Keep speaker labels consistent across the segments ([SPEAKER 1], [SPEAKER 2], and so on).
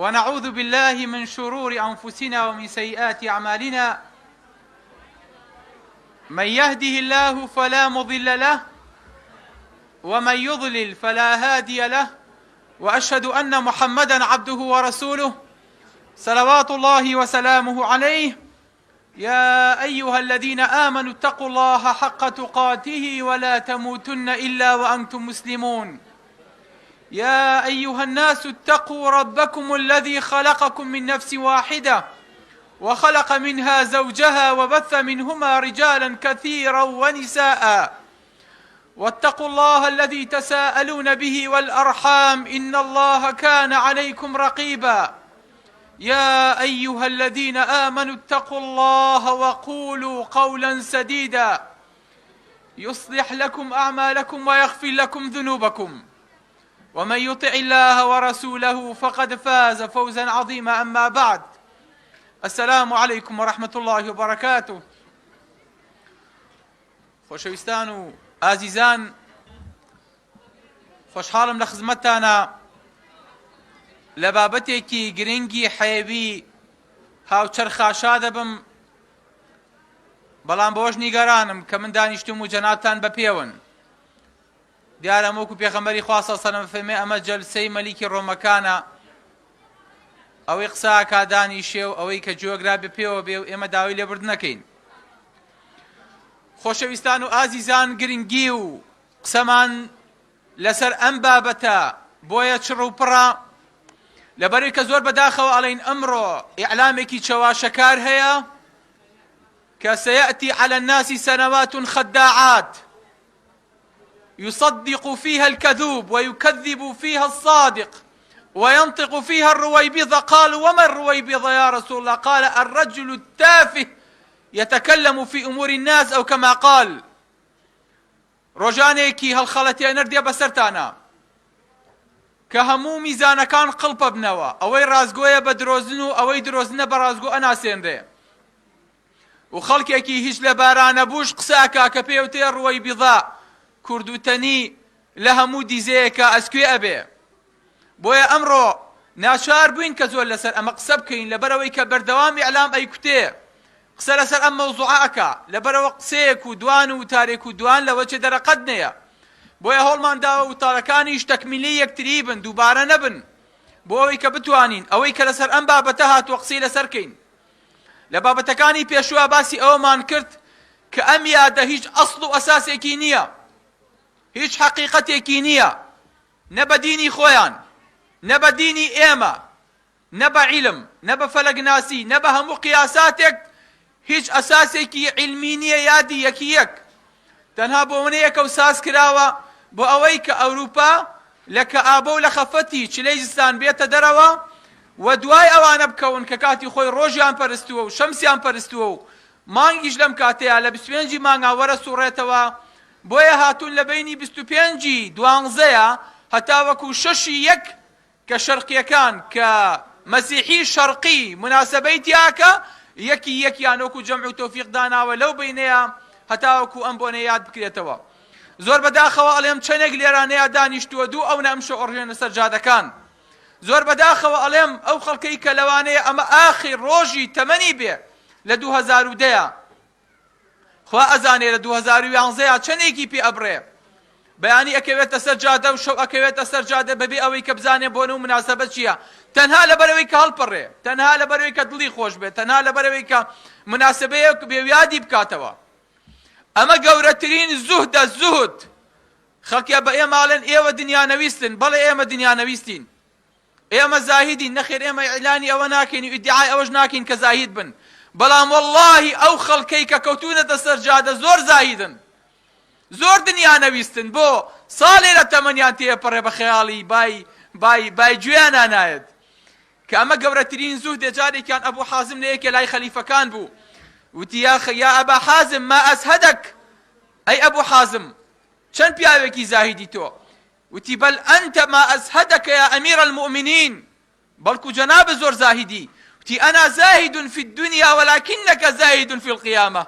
[SPEAKER 1] ونعوذ بالله من شرور أنفسنا ومن سيئات أعمالنا من يهده الله فلا مضل له ومن يضلل فلا هادي له وأشهد أن محمدا عبده ورسوله صلوات الله وسلامه عليه يا أيها الذين آمنوا اتقوا الله حق تقاته ولا تموتن إلا وأنتم مسلمون يا أيها الناس اتقوا ربكم الذي خلقكم من نفس واحدة وخلق منها زوجها وبث منهما رجالا كثيرا ونساء واتقوا الله الذي تساءلون به والأرحام إن الله كان عليكم رقيبا يا أيها الذين آمنوا اتقوا الله وقولوا قولا سديدا يصلح لكم أعمالكم ويغفر لكم ذنوبكم ومن يطع الله ورسوله فقد فاز فوزا عظيما أما بعد السلام عليكم ورحمة الله وبركاته خۆشەویستان و ئازیزان خۆشحاڵم لە خزمەتتانە لە بابەتێکی گرنگی حەیەوی هاوچەرخاشا دەبم بەڵام بەوەش نیگەرانم کە من دانیشتم و جەنابتان بە پێون دیارە وەکو پێغەمبەری خوا صلی الله علیه و فەرمێ ئەمە جەلسەی مەلیکی ڕۆمەکانە ئەوەی قسە ئەکا دانیشێ و ئەوەی کە گوێگرا بێ پێوە بێ و ئێمە داوای لێبوردن نەکەین خۆشەویستان و ئازیزان گرنگی و قسەمان لەسەر ئەم بابەتە بۆیە چڕ و پڕە لەبەرەی کە زۆر بەداخەوە ئەڵین ئەمڕۆ ئیعلامێکی چەواشەکار هەیە کە سەیەتی عەلە الناس سنوات خداعات يصدق فيها الكذوب ويكذب فيها الصادق وينطق فيها الرويبضة قالوا وما الرويبضة يا رسول الله قال الرجل التافه يتكلم في أمور الناس أو كما قال ڕۆژانێکی هەڵخەڵەتێنەر دێ بەسەرتانا کە هەموو میزانەکان قڵپەبنەوە ئەوەی ڕاستگۆیە بە درۆزن و ئەوەی درۆزنە بە ڕاستگۆ ئەناسێنرێ و خەڵکێکی هیچ لە بارانەبووش قسە ئەکا کە پێوتێ ڕوەیبیضە کوردوتەنی لە هەموو دیزەیەکا ئەسکوێ ئەبێ بۆیە ئەمڕۆ ناچار بووین کە زۆر لەسەر ئەمە قسە بکەین لەبەرئەوەی کە بەردەوام ئیعلام ئەیکوتێ قسە لەسەر ئەم مەوزوعە ئەکا لەبەرئەوە قسەیەک و دوان و وتارێک و دوان لەوە چێ دەرەقەت نەیە بۆیە هەوڵمان داوە وتارەکانیش تەکمیلەی یەکتری بن دووبارە نەبن بۆ ئەوەی کە بتوانین ئەوەی کە لەسەر ئەم بابەتە هاتووە قسەی لەسەر کەین لە بابەتەکانی پێشووە باسی ئەوەمان کرد کە ئەم یادە هیچ ئەسڵ و ئەساسێکی نییە هیچ حەقیقەتێکی نییە نە بە دینی خۆیان نە بە دینی ئێمە نە بە عیلم نە بە فەلەکناسی نە بە هەموو قیاساتێک هیچ ئەساسێکی عیلمی نییە یادی یەکی یەک تەنها بۆنەیەکە و ساز کراوە بۆ ئەوەی کە ئەوروپا لە کەئابە و لە خەفەتی چلەی زستان بێتە دەرەوە و دوای ئەوانە بکەون کە کاتی خۆی ڕۆژیان پەرستووە و شەمسیان پەرستووە و مانگیش لەم کاتەیا لە 25 ی مانگا وەرە سوڕێتەوە بۆیە هاتوون لە بەینی 25 ی دوانزەیە هەتاوەکو شەشی یەک کە شەرقیەکان کە مەسیحی شەرقی موناسەبەی تیاکە یەکی یەکیان وەکو جەمع و تەوفیق داناوە لەو بەینەیا هەتاوەکو ئەم بۆنەیە یاد بکرێتەوە زۆر بەداخەوە ئەڵێم چەنێک لێرانەیا دانیشتووە دوو ئەونە ئەمشەو ئەڕژێنە سەر جادەکان زۆر بەداخەوە ئەڵێم ئەو خەڵکەی کە لەوانەیە ئەمە ئاخر ڕۆژی تەمەنی بێ لە 2010 خوا ئەزانێ لە 2011 یا چەندێکی پێ ئەبڕێ بەیانی ئەکەوێتە سەر جادە و شەو ئەکەوێتە سەر جادە بەبێ ئەوەی کە بزانێ بۆنە و مناسەبەت چییە تەنها لەبەرەوەی کە هەڵپەڕێ تەنها لەبەرەوەی کە دڵی خۆش بێت تەنها لەبەرەوەی کە مناسبەیەک بێ و یادی بکاتەوە ئەمە گەورەترین زوهدە زوهد خەڵکیە بە ئێمە ئەڵێن ئێوە دنیانەویستن بەڵێ ئێمە دنیانەویستین ئێمە زاهیدین، نەخێر ئێمە ئیعلانی ئەوە ناکەین و ئیدیعای ئەوەش ناکەین کە زاهید بن، بەڵام وەڵڵاهی ئەو خەڵکەی کە کەوتوونەتە سەر جادە زۆر زاهیدن، زۆر دنیانەویستن، بۆ ساڵێ لە تەمەنیان تێپەڕێ بە خەیاڵی بای بای بای گوێیانا نایەت، کە ئەمە گەورەترین زوهدە، جارێکیان ئەبو حازم لە یەکێ لای خەلیفەکان بوو، وتی یا یا ئەبا حازم ما ئەزهدک، ئەی ئەبو حازم چەند پیاوێکی زاهیدی تۆ، وتی، بل انت ما ازهدک یا امیر المومنین، بەڵکو جەنابت زۆر زاهیدی، وتی، انا زاهد فی الدنیا ولکنک زاهد فی القیامە،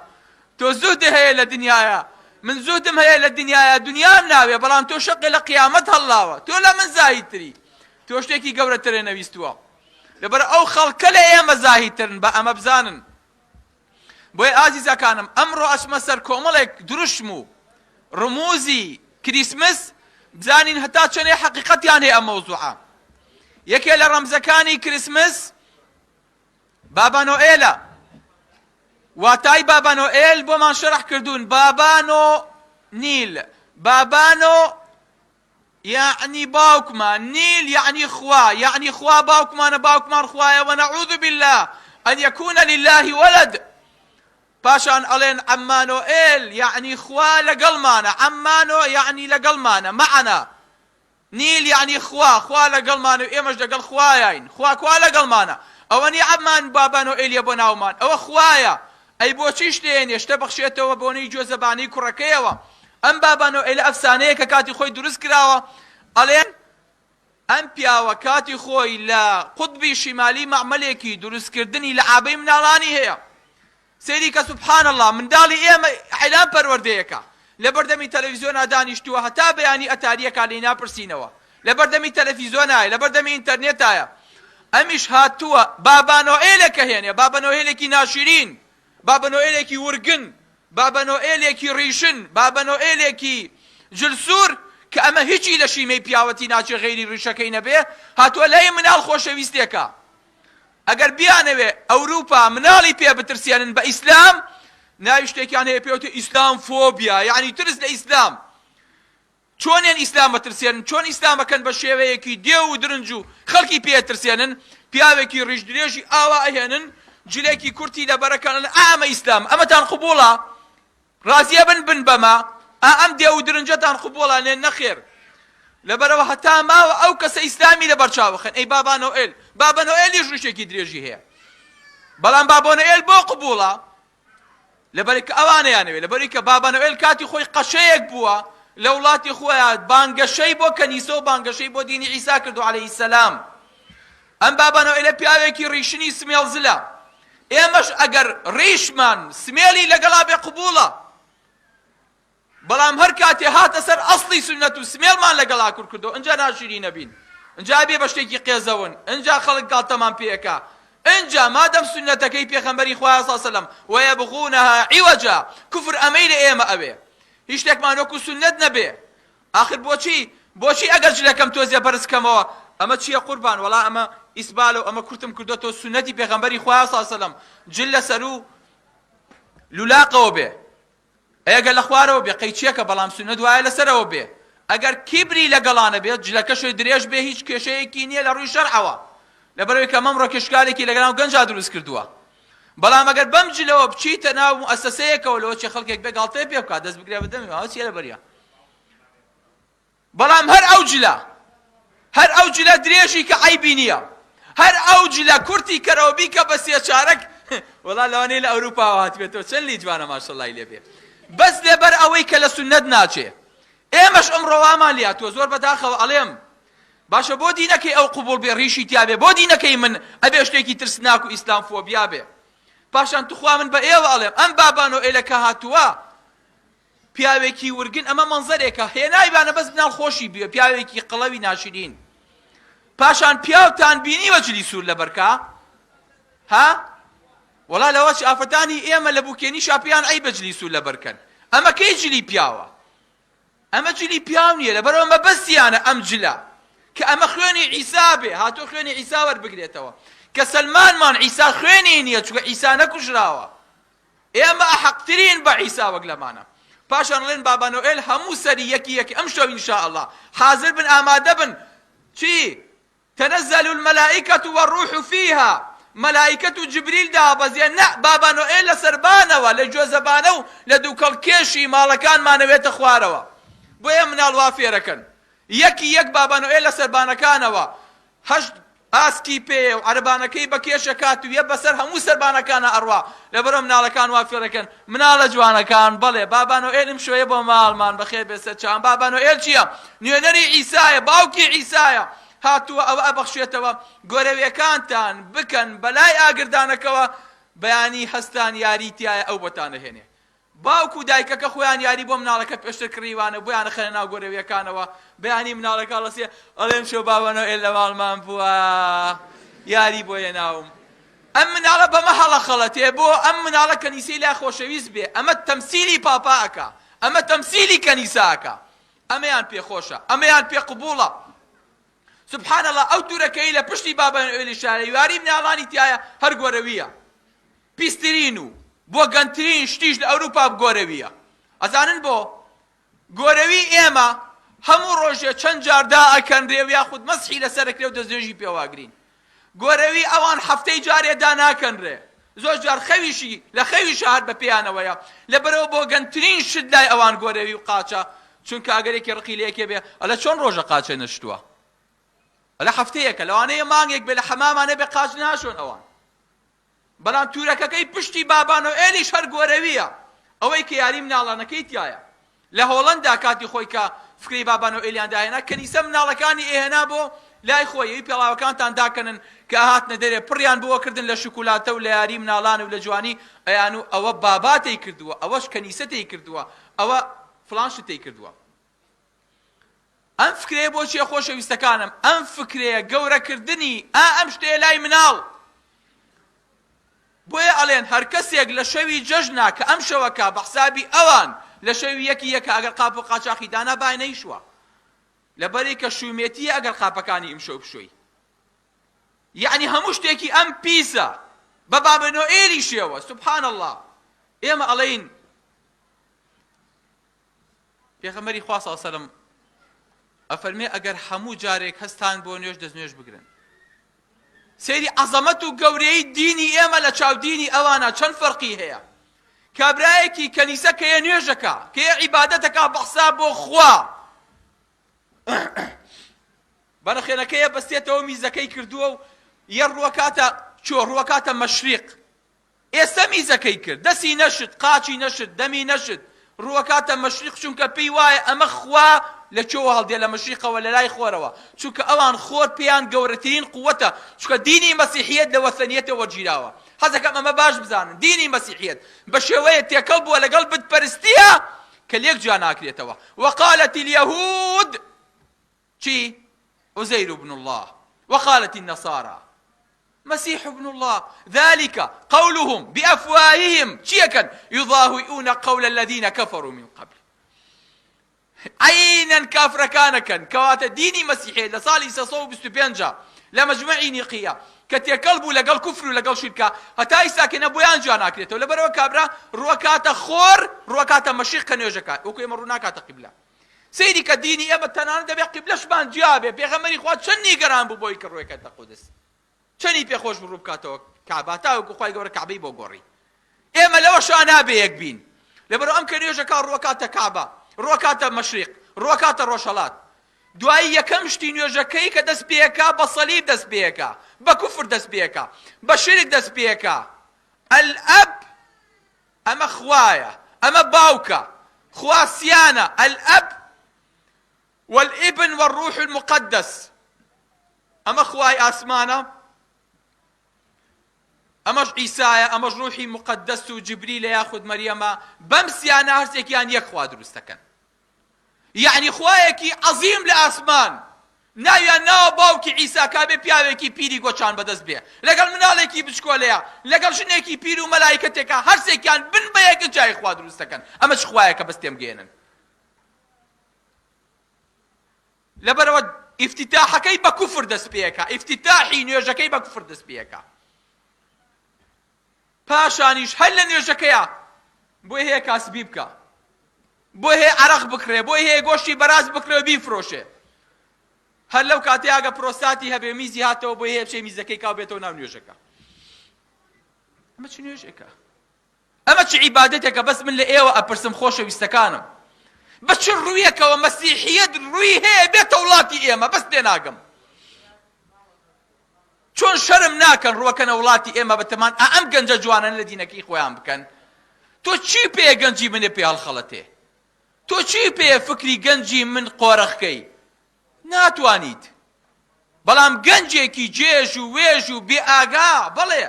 [SPEAKER 1] تۆ زوهدت هەیە لە دنیایا، من زوهدم هەیە لە دنیایا، دنیام ناوێ، بەڵام تۆ شەقێ لە قیامەت هەڵلاوە، تۆ لە من زاهیدتری، تۆ شتێکی گەورەترت نەویستووە. لەبەر ئەو خەڵکە لە ئێمە زاهیدترن با ئەمە بزانن. بۆیە ئازیزەکانم ئەمڕۆ ئەچمە سەر کۆمەڵێک دروشم و ڕموزی کریسمس بزانین هەتا چەنێ حەقیقەتیان هەیە ئەم مەوزوعە. یەکێ لە ڕەمزەکانی کریسمس بابا نۆئێلە. واتای بابا نۆئێل بۆمان شەرح کردوون، بابا نۆ نیل، بابا نۆ یەعنی باوکمان، نیل یەعنی خوا، یەعنی خوا باوکمانە، باوکمان خوایە، ونعوذ باللە ان یکون للە ولد. پاشان ئەڵێن عەممانۆئێل یەعنی خوا لەگەڵمانە، عەممانۆ یەعنی لەگەڵمانە، معنا، نیل یەعنی خوا، خوا لەگەڵمانە و ئێمەش لەگەڵ خوایاین، خوا کوا لەگەڵمانە؟ ئەوە نیە عەممان بابانۆئێلیە بۆ ناومان، ئەوە خوایە، ئەی بۆچی شتێنێ شتە بەخشێتەوە بۆنەی گوێزەبانەی کوڕەکەیەوە؟ ئەم بابا نۆئێلە ئەفسانەیەکە کاتی خۆی دروست کراوە، ئەڵێن ئەم پیاوە کاتی خۆی لە قوتبی شیمالی مەعمەلێکی دروستکردنی لەعابەی مناڵانی هەیە، سەیری کە سبحان اللە منداڵی ئێمە عیلام پەروەردەیەکە لەبەردەمی تەلەفیزیۆنا دانیشتووە هەتا بەیانی ئەتاریەکە لێی ناپرسینەوە لەبەردەمی تەلەفیزۆنایە لەبەردەمی ئینتەرنێتایە ئەمیش هاتووە بابا نۆئێلێکە هێنێ بابا نۆئێلێکی ناشیرین بابا نۆئێلێکی ورگن بابا نۆئێلێکی ڕیشن بابا نۆئێلێکی جلسوور کە ئەمە هیچی لە شیمەی پیاوەتی ناچێ غەیری ڕیشەکەی نەبێ هاتووە لای مناڵ خۆشەویستێکە ئەگەر بیانەوێ ئەوروپا مناڵی پێ بترسێنن بە ئیسلام ناوی شتێکیان هەیە پێوتێ ئیسلام فۆبیا یعنی ترس لە ئیسلام چۆنیان ئیسلام ئەترسێنن؟ چۆن ئیسلام ئەکەن بە شێوەیەکی دێو و درنج و خەڵکی پێ ئەترسێنن؟ پیاوێکی ڕیش درێژی ئاوا ئەهێنن جلێکی کورتی لەبەرەکەن ئەڵێن ئا ئەمە ئیسلامە ئەمەتان قبوڵە؟ ڕازیە بن بن بەمە؟ ئا ئەم دێو و درنجەتان قبوڵە؟ لێن نەخێر لەبەرەوە هەتا ماوە ئەو کەسە ئیسلامی لەبەر چاوەخەن ئەی بابا نۆئێل بابا نۆئێلیش ڕیشێکی درێژی هەیە بەڵام بابا نۆئێل بۆ قبوڵە؟ لەبەرئ کە ئەوانەیانەوێ، لەبەرئ کە بابا نۆئێل کاتی خۆی قەشەیەک بووە لە وڵاتی خۆیان بانگەشەی بۆ کەنیسە و بانگەشەی بۆ دینی عیسا کردو عەلەیهی سەلام. ئەم بابا نۆئێلە پیاوێکی ڕیشنی سمێڵ زلە. ئێمەش ئەگەر ڕیشمان سمێڵی لەگەڵا بێ قبوڵە. بەڵام هەر کاتێ هاتە سەر ئەسڵی سوننەت و سمێڵمان لەگەڵا کورت کردەوە ئنجا ناشیرین ئەبین ئنجا ئەبێ بە شتێکی قێزەون ئنجا خەڵک گاڵتەمان پێ ئەکا ئنجا مادەم سوننەتەکەی پێخەمبەری خوایە صلی سەلەم ویبغونها عوجا کوفر ئەمەی لە ئێمە ئەوێ هیچ شتێکمان وەکو سوننەت نەبێ ئاخر بۆچی بۆچی ئەگەر جلەکەم تۆزێ بەرز کەمەوە ئەمە چییە قوربان وەڵا ئەمە ئیسبالە و ئەمە کورتم کردۆتەوە سوننەتی پێغەمبەری خوایە صلی سەلەم جل لەسەر و لولاقەوە بێ ئەی ئەگەر لە خوارەوە بێ قەیچیەکە بەڵام سوننەت وایە لەسەرەوە بێ ئەگەر کیبری لەگەڵانە بێت جلەکەشی درێژ بێ هیچ کێشەیەکی نییە لە ڕووی شەرعەوە لەبەرئەوەی کە مەمڕۆ کێشکالێکی لەگەڵ گەنجا دروست کردووە بەڵام ئەگەر بەم جلەوە بچیتە ناو موئەسەسەیەکەوە لەوە چێ خەڵکێک بێ گاڵتەی پێ بکات دەست بگرێ بە دەمی ئەوە چیە لەبەریا بەڵام هەر ئەو جلە هەر ئەو جلە درێژی کە عەیبی نییە هەر ئەو جلە کورتی کەرەوە بیکە بە سێ چارەک وەڵا لەوانەیە لە ئەوروپاوە هاتبێتەوە چەند لی جوانە ماشەڵای لێ بێ بەس لەبەر ئەوەی کە لە سوننەت ناچێ ئێمەش ئەمڕۆ وامان لێهاتووە زۆر بەداخەوە ئەڵێم باشە بۆ دینەکەی ئەو قبوڵ بێ ڕیشی تیابێ بۆ دینەکەی من ئەبێ شتێکی ترسناک و ئیسلام فۆبیا بێ پاشان توخوا من بە ئێوە ئەڵێم ئەم بابانۆ ئێلە کە هاتووە پیاوێکی ورگن ئەمە مەنزەرێکە هێنایبانە بەس مناڵ خۆشی بوێ پیاوێکی قەڵەوی ناشرین پاشان پیاوتان بینیوە جلی سوور لەبەرکا ها وەڵا لەوەچ ئافرەتانی ئێمە لە بوکێنیشا پێیان عەیبە جلی سوور لەبەرکەن ئەمە کەی جلی پیاوە ئەمە جلی پیاو نییە لەبەرەوە مەبەستیانە ئەم جلە کە ئەمە خوێنی عیسا بێ هاتۆ خوێنی عیسا وەربگرێتەوە کە سەلمانمان عیسا خوێنی نییە چونکە عیسا نەکوژراوە ئێمە ئەحەقترین بە عیسا وەک لەمانە. پاشان ئەڵێن بابا نۆئێل هەموو سەری یەکی یەکی ئەم شەو ان شاء اللە حازر بن ئامادە بن چی تنزل الملائکە والروح فیها مەلائیکەت و جبریل دابەزێ نە بابا نۆئێل لە سەربانەوە لە گوێزەبانە و لە دووکەڵ کێشی ماڵەکانمانەوێتە خوارەوە بۆیە مناڵ وا فێرەکەن یەکی یەک بابا نۆئێل لە سەربانەکانەوە هەشت ئاسکی پێیە و عەرەبانەکەی بە کێش ئەکات و یە بەسەر هەموو سەربانەکانا ئەڕوا لەبەرئەوە مناڵەکان وا فێرەکەن مناڵە جوانەکان بەڵێ بابا نۆئێل ئمشۆیە بۆ ماڵمان بەخێر بێ سەر چاوان بابا نۆئێل چیە نوێنەری عیسایە باوکی عیسایە هاتووە ئەوە ئەبەخشێتەوە گۆرەویەکانتان بکەن بەلای ئاگردانەکەوە بەیانی هەستان یاری تایە ئەو بۆتان ئەهێنێ باوک و دایکەکە خۆیان یاری بۆ مناڵەکە پێشتر کڕیوانە بۆیان ئەخەنە ناو گۆرەویەکانەوە بەیانی مناڵەکە هەڵەسێ ئەڵێ ئەمشەو بابا نۆئێل لە ماڵمان بووە. یاری بۆ هێناوم. ئەم مناڵە بەمە هەڵەخەڵەتێ بۆ ئەم مناڵە کەنیسەی لا خۆشەویست بێ ئەمە تەمسیلی پاپا ئەکا ئەمە تەمسیلی کەنیسە ئەکا ئەمەیان پێ خۆشە ئەمەیان پێ قبوڵە سبحان اللە ئەو تورەکەی لە پشتی بابا نوئێلی شارە یاری مناڵانی تایە هەر گۆرەویە پیسترین و بۆگەنترین شتیش لە ئەوروپا گۆرەویە ئەزانن بۆ گۆرەوی ئێمە هەموو ڕۆژێ چەند جار دائەکەنرێ و یاخود مەسحی لەسەر ئەکرێ و دەستنوێژی پێوە ئەگرین. گۆرەوی ئەوان هەفتەی جارێ داناکەنرێ. زۆر جار خەویشی لە خەویشا هەر بە پێیانەوەیە. لەبەرئەوە بۆگەنترین شت لای ئەوان گۆرەوی و قاچە. چونکە ئەگەر یەکێ ڕقی لە یەکێ بێ ئەڵێ چۆن ڕۆژە قاچێ نەشتووە؟ ئەڵێ هەفتەیەکە لەوانەیە مانگێک بێ لە حەماما نەبێ قاچ ناشۆن ئەوان. بەڵام تورەکەکەی پشتی بابانۆئێلیش هەر گۆرەوییە، ئەوەی کە یاری مناڵانەکەی تیایە. لە هۆڵەندا کاتی خۆی کە فکرەی بابانۆئێلیان داهێنا، کەنیسە مناڵەکانی ئەیهێنا بۆ لای خۆی، ئەی پێڵاوەکانتان داکەنن کە ئەهاتنە دەرێ پڕیان بۆ کردن لە شوکولاتە و لە یاری مناڵان و لە جوانی، ئەیانو ئەوە بابا تێی کردووە، ئەوەش کەنیسە تێی کردووە، ئەوە فڵان شت تێی کردووە. ئەم فکرەیە بۆ چیە خۆشەویستەکانم ئەم فکرەیە گەورەکردنی ئا ئەم شتەیە لای مناڵ بۆیە ئەڵێن هەر کەسێک لە شەوی جەژنا کە ئەم شەوەکە بە حسابی ئەوان لە شەوی یەکی یەکە ئەگەر قاپ و قاچاخی دانا با نەیشوە لەبەری کە شومێتیە ئەگەر قاپەکانی ئیمشەو بشۆی یعنی هەموو شتێکی ئەم پیسە بە بابە نۆئێلی شێوە سبحان الله ئێمە ئەڵێین پێغەمبەری خوا صلی سەلم ئەفەرمێ ئەگەر هەموو جارێک هەستان بۆ نوێژ دەست نوێژ بگرن سەیری عەزەمەت و گەورەی دینی ئێمە لە چاو دینی ئەوانە چەند فەرقی هەیە کابرایەکی کەنیسە کەیە نوێژەکە کەیە عیبادەتەکە بە حساب بۆ خوا بەنەخێنەکەیە بەستێتەوە میزەکەی کردووە و یە ڕوەکاتە چۆ ڕوەکاتە مەشریق ئێستە میزەکەی کرد دەسی نەشت قاچی نەشت دەمی نەشت ڕووەکاتە مەشریق چونکە پێی وایە ئەمە خوا لە کوێوە هەڵدێ لە مەشریقەوە لە لای خۆرەوە چونکە ئەوان خۆر پێیان گەورەترین قوەتە چونکە دینی مەسیحیەت لە وەثەنیەتەوە وەرگیراوە حەزەکەم ئەمە باش بزانن دینی مەسیحیەت بە شێوەیە تێکەڵ بووە لەگەڵ بت پەرستیە کە لێک جیا ناکرێتەوە وقالت اليهود چی؟ عزیر بن اللە وقالت النصارى مسیح ابن اللە ذلک قولهم بأفواههم چی ئەکەن؟ یضاهئون قول الذین کفروا من قبل عەینەن کافرەکان ئەکەن کەواتە دینی مەسیحیەت لە ساڵی 325 لە مەجمەعی نیقیە کە تێکەڵ بوو لەگەڵ کوفر و لەگەڵ شیرکا هەتا ئیستا کە نە بۆیان جیا ناکرێتەوە لەبەرئەوە کابرا ڕووەکاتە خۆر ڕووەکاتە مەشریق کە نوێژەکات وەکو ئێمە ڕوو ناکاتە قیبلە سەیری کە دینی ئێمە تەنانەت دەبێ قیبلەشمان جیا بێ پێغەمبەری خوا چەند نیگەران بوو بۆی کە ڕووێکەتە قودس چەنی پێخۆش بوو ڕوو بکاتەوە کەعبە تاوەکو خوای گەورە کەعبەی بۆ گۆڕی ئێمە لەوەشا نابێ یەک بین لەبەر ئەم کە نوێژەکە ڕووەکاتە کەعبە ڕووەکاتە مەشریق ڕووەکاتە ڕۆژهەڵات دوایی یەکەم شتی نوێژەکەی کە دەست پێکا بە سەلیب دەست پێکا بە کوفر دەست پێکا بە شرک دەست پێکا الأب ئەمە خوایە ئەمە باوکە خوا سیانە الاب والابن والروح المقدس ئەمە خوای ئاسمانە ئەمەش عیسایە ئەمەش ڕوحی مقدس و جبریلە یاخود مەریەمە بەم سیانە هەرسێکیان یەک خوا دروست دەکەن یەعنی خوایەکی عەزیم لە ئاسمان ناویان ناوە باوکی عیسا کابێ پیاوێکی پیری گۆچان بەدەست بێ لەگەڵ مناڵێکی بچکۆلەیە لەگەڵ ژنێکی پیر و مەلایکەتێکا هەرسێکیان بن بە یەک جای خوا دروست دەکەن ئەمە چ خوایەکە بەس تێم گەیەنن لەبەرەوە ئیفتتاحەکەی بە کوفر دەست پێکا ئیفتتاحی نوێژەکەی بە کوفر دەست پێکا پاشانیش هەر لە نوێژەکەیا بۆی هەیە کاسبی بکا بۆی هەیە عەرەق بکڕێ بۆی هەیە گۆشتی بەراز بکڕێ و بیفرۆشێ هەر لەو کاتەی ئەگە پرۆستاتی هەبێ میزی هاتەوە بۆی هەیە بچێ میزەکەی کاو بێتەوە ناو نوێژەکە ئەمە چ نوێژێکە ئەمە چ عیبادەتێکە بەس من لە ئێوە ئەپرسم خۆشەویستەکانم بە چ ڕوویەکەوە مەسیحیەت ڕووی هەیە بێتە وڵاتی ئێمە بەس تێناگەم چۆن شەرم ناکەن ڕوەکەنە وڵاتی ئێمە بەتەمان ئا ئەم گەنجە جوانانە لە دینەکەی خۆیان بکەن تۆ چی پێیە گەنجی منێ پێ هەڵخەڵەتێ تۆ چی پێیە فکری گەنجی من قۆرخ کەی ناتوانیت بەڵام گەنجێکی جێژ و وێژ و بێ ئاگا بەڵێ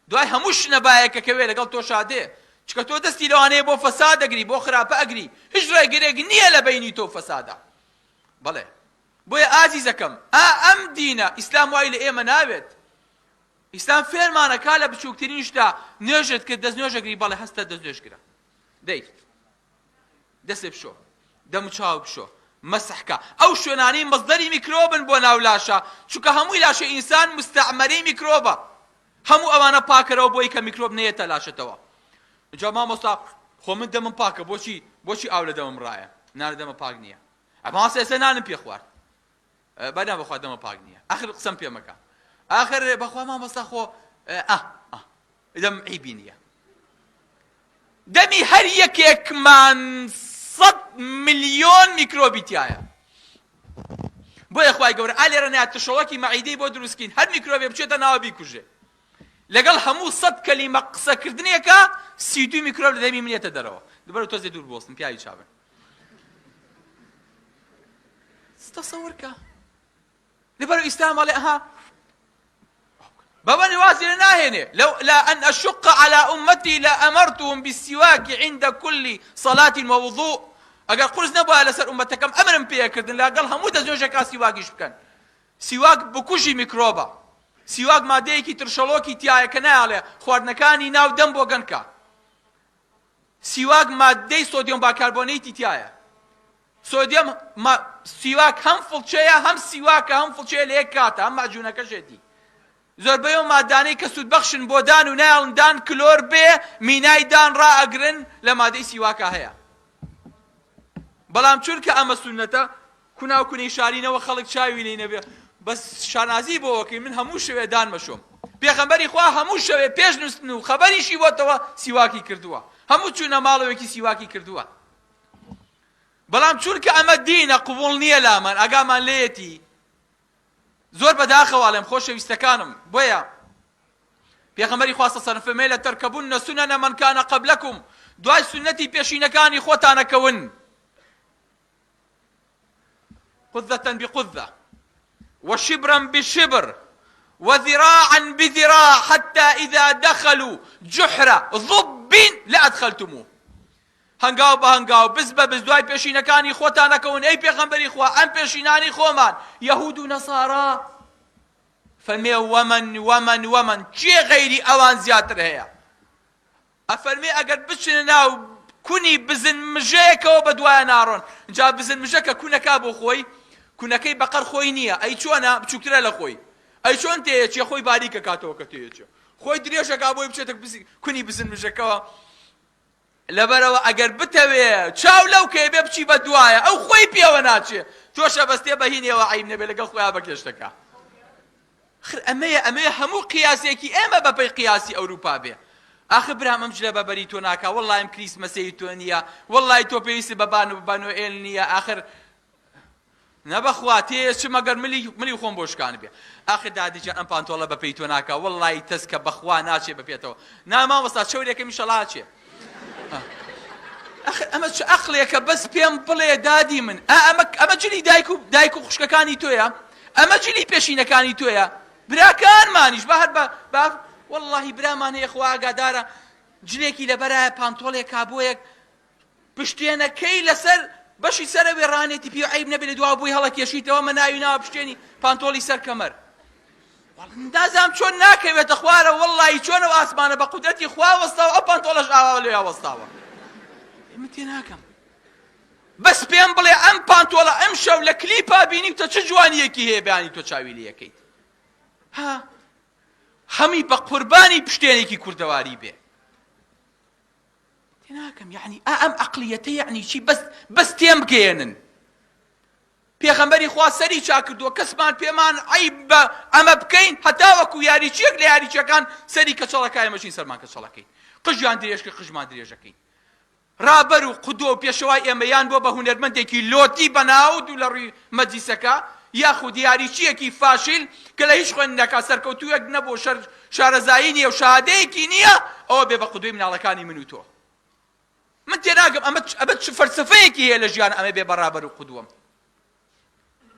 [SPEAKER 1] دوای هەموو شنەبایەکە کەوێ لەگەڵ تۆ شادێ چکە تۆ دەستی لەوانەیە بۆ فەساد دەگری بۆ خراپە ئەگری هیچ ڕێگرێک نییە لە بینی تۆ فەسادا بەڵێ بۆیە ئازیزەکەم ئا ئەم دینە ئیسلام وای لە ئێمە ناوێت. ئیسلام فێرمانە کا لە بچووکترین شتا نوێژت کرد دەست نوێژەگری بەڵێ هەستە دەست نوێژگرە دەی دەستێ بشۆ دەم و چاو بشۆ مەسح کە ئەو شوێنانەی مەصدەری میکرۆبن بۆ ناو لاشە چونکە هەمووی لاشە ئینسان مستعمەرەی میکرۆبە هەموو ئەوانە پاکەرەوە بۆی کە میکرۆب نەیەتە لاشەتەوە جا مامۆستا خۆ من دەمم پاکە بۆچی بۆچی ئاو لە دەمم ڕایە نانە دەمە پاک نییە ئەمە ئێستا نانم پێ خوارد با نا بەخوا دەمە پاک نییە ئاخر قسەم پێ مەکە ئاخر بەخوا مامۆستا خۆ ئا ئا دەم عیبی نییە دەمی هەر یەکێکمان سەد ملیۆن میکرۆبی تایە بۆیە خوای گەورە ئا لێرە نایە تشەڵەکی مەعیدەی بۆ دروستکەین هەر میکرۆبێ بچێتە ناوە بیکوژێ لەگەڵ هەموو سەد کەلیمە قسەکردنێکە 32 میکرۆب لە دەمی منێتە دەرەوە دوبەرە تۆزێ دوور بۆستن پیاوی چاوێن تەسەور کە لەبەر ئیسلام ئەڵێ ئەها بەوە وازی لە ناهێنێ لو لا أن أشق على أمتي لأمرتهم بالسواك عند كل صلاة ووضوء ئەگەر قورس نەبووە لەسەر ئومەتەکەم ئەمرم پێکردن لەگەڵ هەموو دەستنوێژێکا سیواکیش بکەن سیواک بکوژی میکرۆبە سیواک مادەیەکی ترشەڵۆکی تایە کە نایاڵێ خواردنەکانی ناو دەم بۆ گەنکە سیواک ماددەی سۆدیۆم باکاربۆنەیتی تیایە. سۆدیۆم ما سیواک هەم فڵچەیە هەم سیواکە هەم فڵچەیە لە یەک کاتە هەم مەعجونەکەشێتی. زۆربەی ئەو مادانەی کە سوودبەخشن بۆ دان و نایەڵن دان کلۆر بێ مینای دان ڕائەگرن لە مادەی سیواکا هەیە. بەڵام چونکە ئەمە سوننەتە کوناو کونەی شارینەوە خەڵک چاوی لێی نەبێ بەس شانازی بۆ ئەکەی من هەموو شەوێ دان مەشۆم پێغەمبەری خوا هەموو شەوێ پێش نوستن و خەبەریشی بۆتەوە سیواکی کردووە هەموو چوونە ماڵەوەکی سیواکی کردووە بەڵام چونکە ئەمە دینە قبوڵ نییە لامان ئاگامان لێیەتی زۆر بەداخەوە ئەڵێم خۆشەویستەکانم بۆیە پێغەمبەری خوا صلی الله فەرمووی لترکبن سنن من کان قبلکم دوای سوننەتی پێشینەکانی خۆتانەکەون قذة بقذة وشبرا بشبر وذراعا بذراع حتى إذا دخلوا جحر ضب لأدخلتموه هەنگاو بە هەنگاو بز بە بز دوای پێشینەکانی خۆتان ئەکەون ئەی پێغەمبەری خوا ئەم پێشینانەی خۆمان یەهود و نەسارا فەرمێ وەمەن وەمەن وەمەن کێ غەیری ئەوان زیاتر هەیە ئەفەرمێ ئەگەر بچنە ناو کونی بزن مژەیەکەوە بە دوایە ناڕۆن جا بزن مژە کە کونەکا بۆ خۆی کونەکەی بەقەر خۆی نییە ئەی چۆنە بچووکترە لە خۆی ئەی چۆن تێیەچێ خۆی باریکەکاتەوە کە تێیەچێ خۆی درێژەکا بۆی بچێتە کونی بزن مژەکەوە لەبەرئەوە ئەگەر بتەوێ چاو لەو کەی بێ بچی بە دوایە ئەو خۆی پێوە ناچێ تۆش ئەبەستێ بە هینێوە عەیب نەبێ لەگەڵ خۆیا بەکێشتەکە خر ئەمەیە ئەمەیە هەموو قیاسێکی ئێمە بەپێی قیاسی ئەوروپا بێ ئاخر برام ئەم جلە بەبەری تۆ ناکا وەڵڵای ئەم کریسمەسەی تۆ نییە وەڵڵای تۆ پێویستی بە بان و بە نۆئێل نییە ئاخر نە بەخوا تێچم ئەگەر ملی ملی خۆم بۆ شکانبێ ئاخر دادی جان ئەم پانتۆڵە بە پێی تۆ ناکا وەڵڵاهی تەسکە بەخوا ناچێ بە پێتەوە نا مامۆستا چەورێکم ئیشەڵا ئەچێ ئەخر ئەمە چ ئەقلێکە بەس پێم بڵێ دادی من ئا ئەمە ئەمە جلی دایک و دایک و خوشکەکانی تۆیە ئەمە جلی پێشینەکانی تۆیە براکانمانیش بە هەر بە بە وەڵڵاهی برامان هەیە خوا ئاگادارە جلێکی لەبەرایە پانتۆڵێک کابۆیەک پشتێنەکەی لەسەر بەشی سەرەوەی ڕانێتی پێ عەیب نەبێ لە دواوە بۆی هەڵەکێشیتەوە مە ناوی ناوە پشتێنی پانتۆڵی سەر کەمەر نازانم چۆن ناکەوێتە خوارە وەڵڵاهی چۆن ئەو ئاسمانە بە قودرەتی خوا وەستاوە ئەو پانتۆڵەش ئاوا لەوێ وەستاوە من تێناگەم بەس پێم بڵێ ئەم پانتۆڵە ئەم شەو لە کلیپا بینیوتە چ جوانیەکی هەیە بەیانی تۆ چاوی لێ یەکەیت ها هەمی بە قوربانی پشتێنێکی کوردەواری بێ تێناگەم یەعنی ئا ئەم ئەقلیەتە یەعنی چی بەس بەس تێم بگەیەنن پێغەمبەری خوا سەری چاکردووە کەسمان پێمان عەیب بە ئەمە بکەین هەتا وەکو یاریچیەک لە یاریچیەکان سەری کەچەڵەکە ئێمەشین سەرمان کەچەڵەکەین قژیان درێژکە قژمان درێژەکەین ڕابەر و قودوە و پێشەوای ئێمە یان بۆ بە هونەرمەندێکی لۆتی بەناو دوو لە ڕووی مەجلیسەکە یاخود یاریچییەکی فاشیل کە لە هیچ خوێندنەکە سەرکەوتوویەک نەبوو شەر شارەزایی نییە و شەهادەیەکی نییە ئەوە بێ بە قودوەی مناڵەکانی من و تۆ من تێناگەم ئەمە ئەمە چ فەلسەفەیەکی هەیە لە ژیان ئەمە بێ بە ڕابەر و قودوەم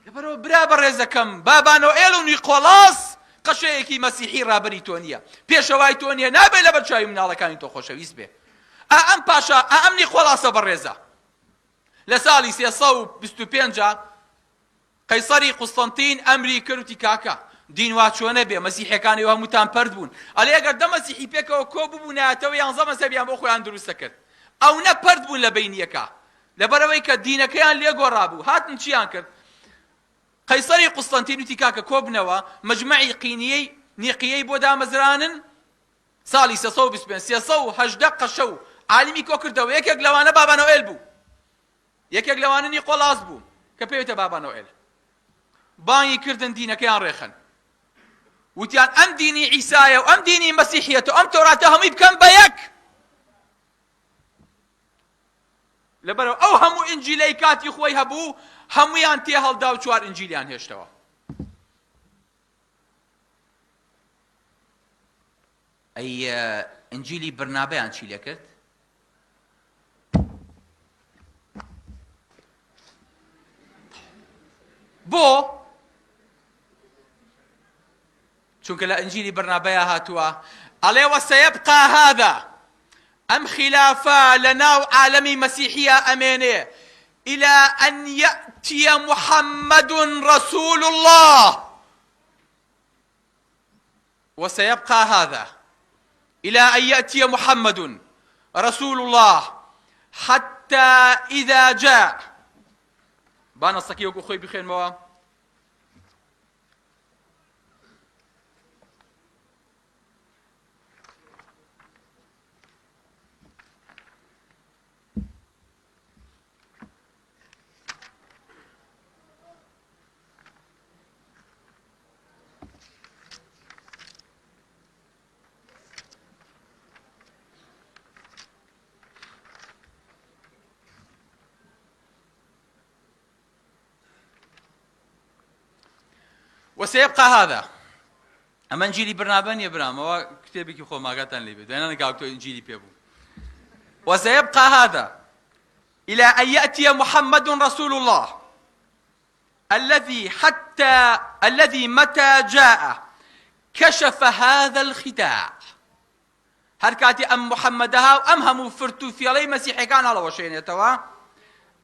[SPEAKER 1] لەبەرەوە برا بەڕێزەکەم بابا نۆئێل و نیقۆڵاس قەشەیەکی مەسیحی ڕابەری تۆ نییە پێشەوای تۆ نییە نابێ لەبەر چاوی مناڵەکانی تۆ خۆشەویست بێ ئا ئەم پاشا ئا ئەم نیقۆڵاسە بەڕێزە لە ساڵی 325 قەیسەری قوستەنتین ئەمری کرد وتی کاکە. دین وا چۆنە بێ مەسیحەکان ئێوە هەمووتان پەرت بوون ئەلێ ئەگەر دە مەسیحی پێکەوە کۆ ببوونایەتەوە یانزە مەزهەبیان بۆ خۆیان دروست دەکرد ئەونە پەرت بوون لە بەینیەکە لەبەرئەوەی کە دینەکەیان لێ گۆڕابوو هاتن چیان کرد قەیسەری قوستەنتین وتی کاکە کۆبنەوە مەجمەعی قینیەی نیقیەی بۆ دامەزرانن ساڵی 325 318 قەشە و عالمی کۆ کردەوە یەکێک لەوانە بابا نۆئێل بوو یەکێک لەوانە نیقۆلاس بوو کە پێوتە بابا نۆئێل بانگی کردن دینەکەیان ڕێخەن وتیان ئەم دینی عیسایە و ئەم دینی مەسیحیەت و ئەم تۆراتە هەمووی بکەن بە یەک لەبەرئەوە ئەو هەموو ئینجیلەی کاتی خۆی هەبوو هەموویان تێهەڵدا و چوار ئینجیلیان هێشتەوە. ئەی ئینجیلی برنابەیان چی لێکرد؟ بۆ چونکە لە ئنجیلی بەرنابەیا هاتووە ئەڵێ وسیبقی هذا ئەم خیلافە لە ناو عالەمی مەسیحیە ئەمێنێ إلى أن يأتي محمد رسول الله وسيبقى هذا إلى أن يأتي محمد رسول الله حتى إذا جاء با نەسەکەی وەکو خۆی بخوێنمەوە وسيبقى هذا ئەمە ئنجیلی برنابە نیە برام ئەوە کتێبێکی خۆم ئاگاتان لێ بێت دوای نەکا تۆ ئنجیلی پێ بوو وسيبقى هذا إلى أن يأتي محمد رسول الله الذي حتى الذي متى جاء كشف هذا الخداع هەر کاتێ ئەم محمدە هاو ئەم هەموو فرت و فێڵەی مەسیحەکان هەڵەوەشێنێتەوە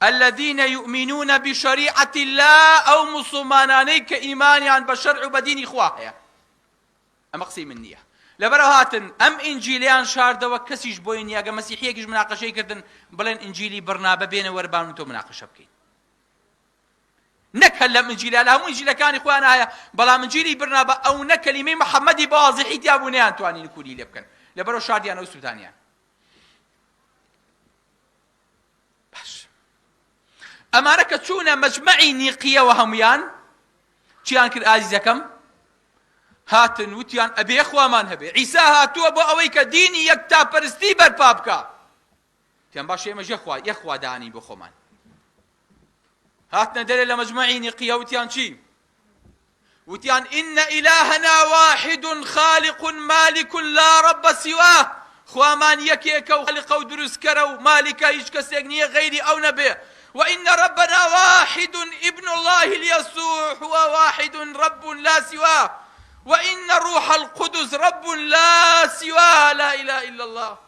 [SPEAKER 1] الذين يؤمنون بشريعة الله ئەو موسڵمانانەی کە ئیمانیان بە شەرع و بە دینی خوا هەیە ئەمە قسەی من نییە لەبەرەوە هاتن ئەم ئینجیلیان شاردەوە کەسیش بۆی نییە گە مەسیحیەکیش مناقەشەی کردن بڵێن ئینجیلی بڕنابە بێنە وەربان و تۆ مناقەشە بکەین نەک هەر لەم ئنجیلە لە هەموو ئنجیلەکانی خۆیان هەیە بەڵام ئنجیلی برنابە ئەونە کەلیمەی محەممەدی بە وازحی تیا بوو نەیانتوانی نکولی لێ بکەن لەبەرەوە شاردیانەوە سووتانیان باش ئەمانە کە چوونە مەجمەعی نیقیەوە هەمویان چیان کرد ئازیزەکەم هاتن وتیان ئەبێ خوامان هەبێ عیسا هاتووە بۆ ئەوەی کە دینی یەکتاپەرستی بەرپا بکە تیان باشە ئێمەش یەک خوا یەک خوا دانین بۆ خۆمان هاتنە دەرێ لە مەجمەعی نیقیە وتیان چی وتیان إن إلهنا واحد خالق مالك لا رب سواه خوامان یەکێکە و خالقە و دروستکەرە و مالکە هیچ کەسێک نییە غەیری ئەو نەبێ وإن ربنا واحد ابن الله اليسوع هو واحد رب لا سواه وإن روح القدس رب لا سواه لا إله إلا الله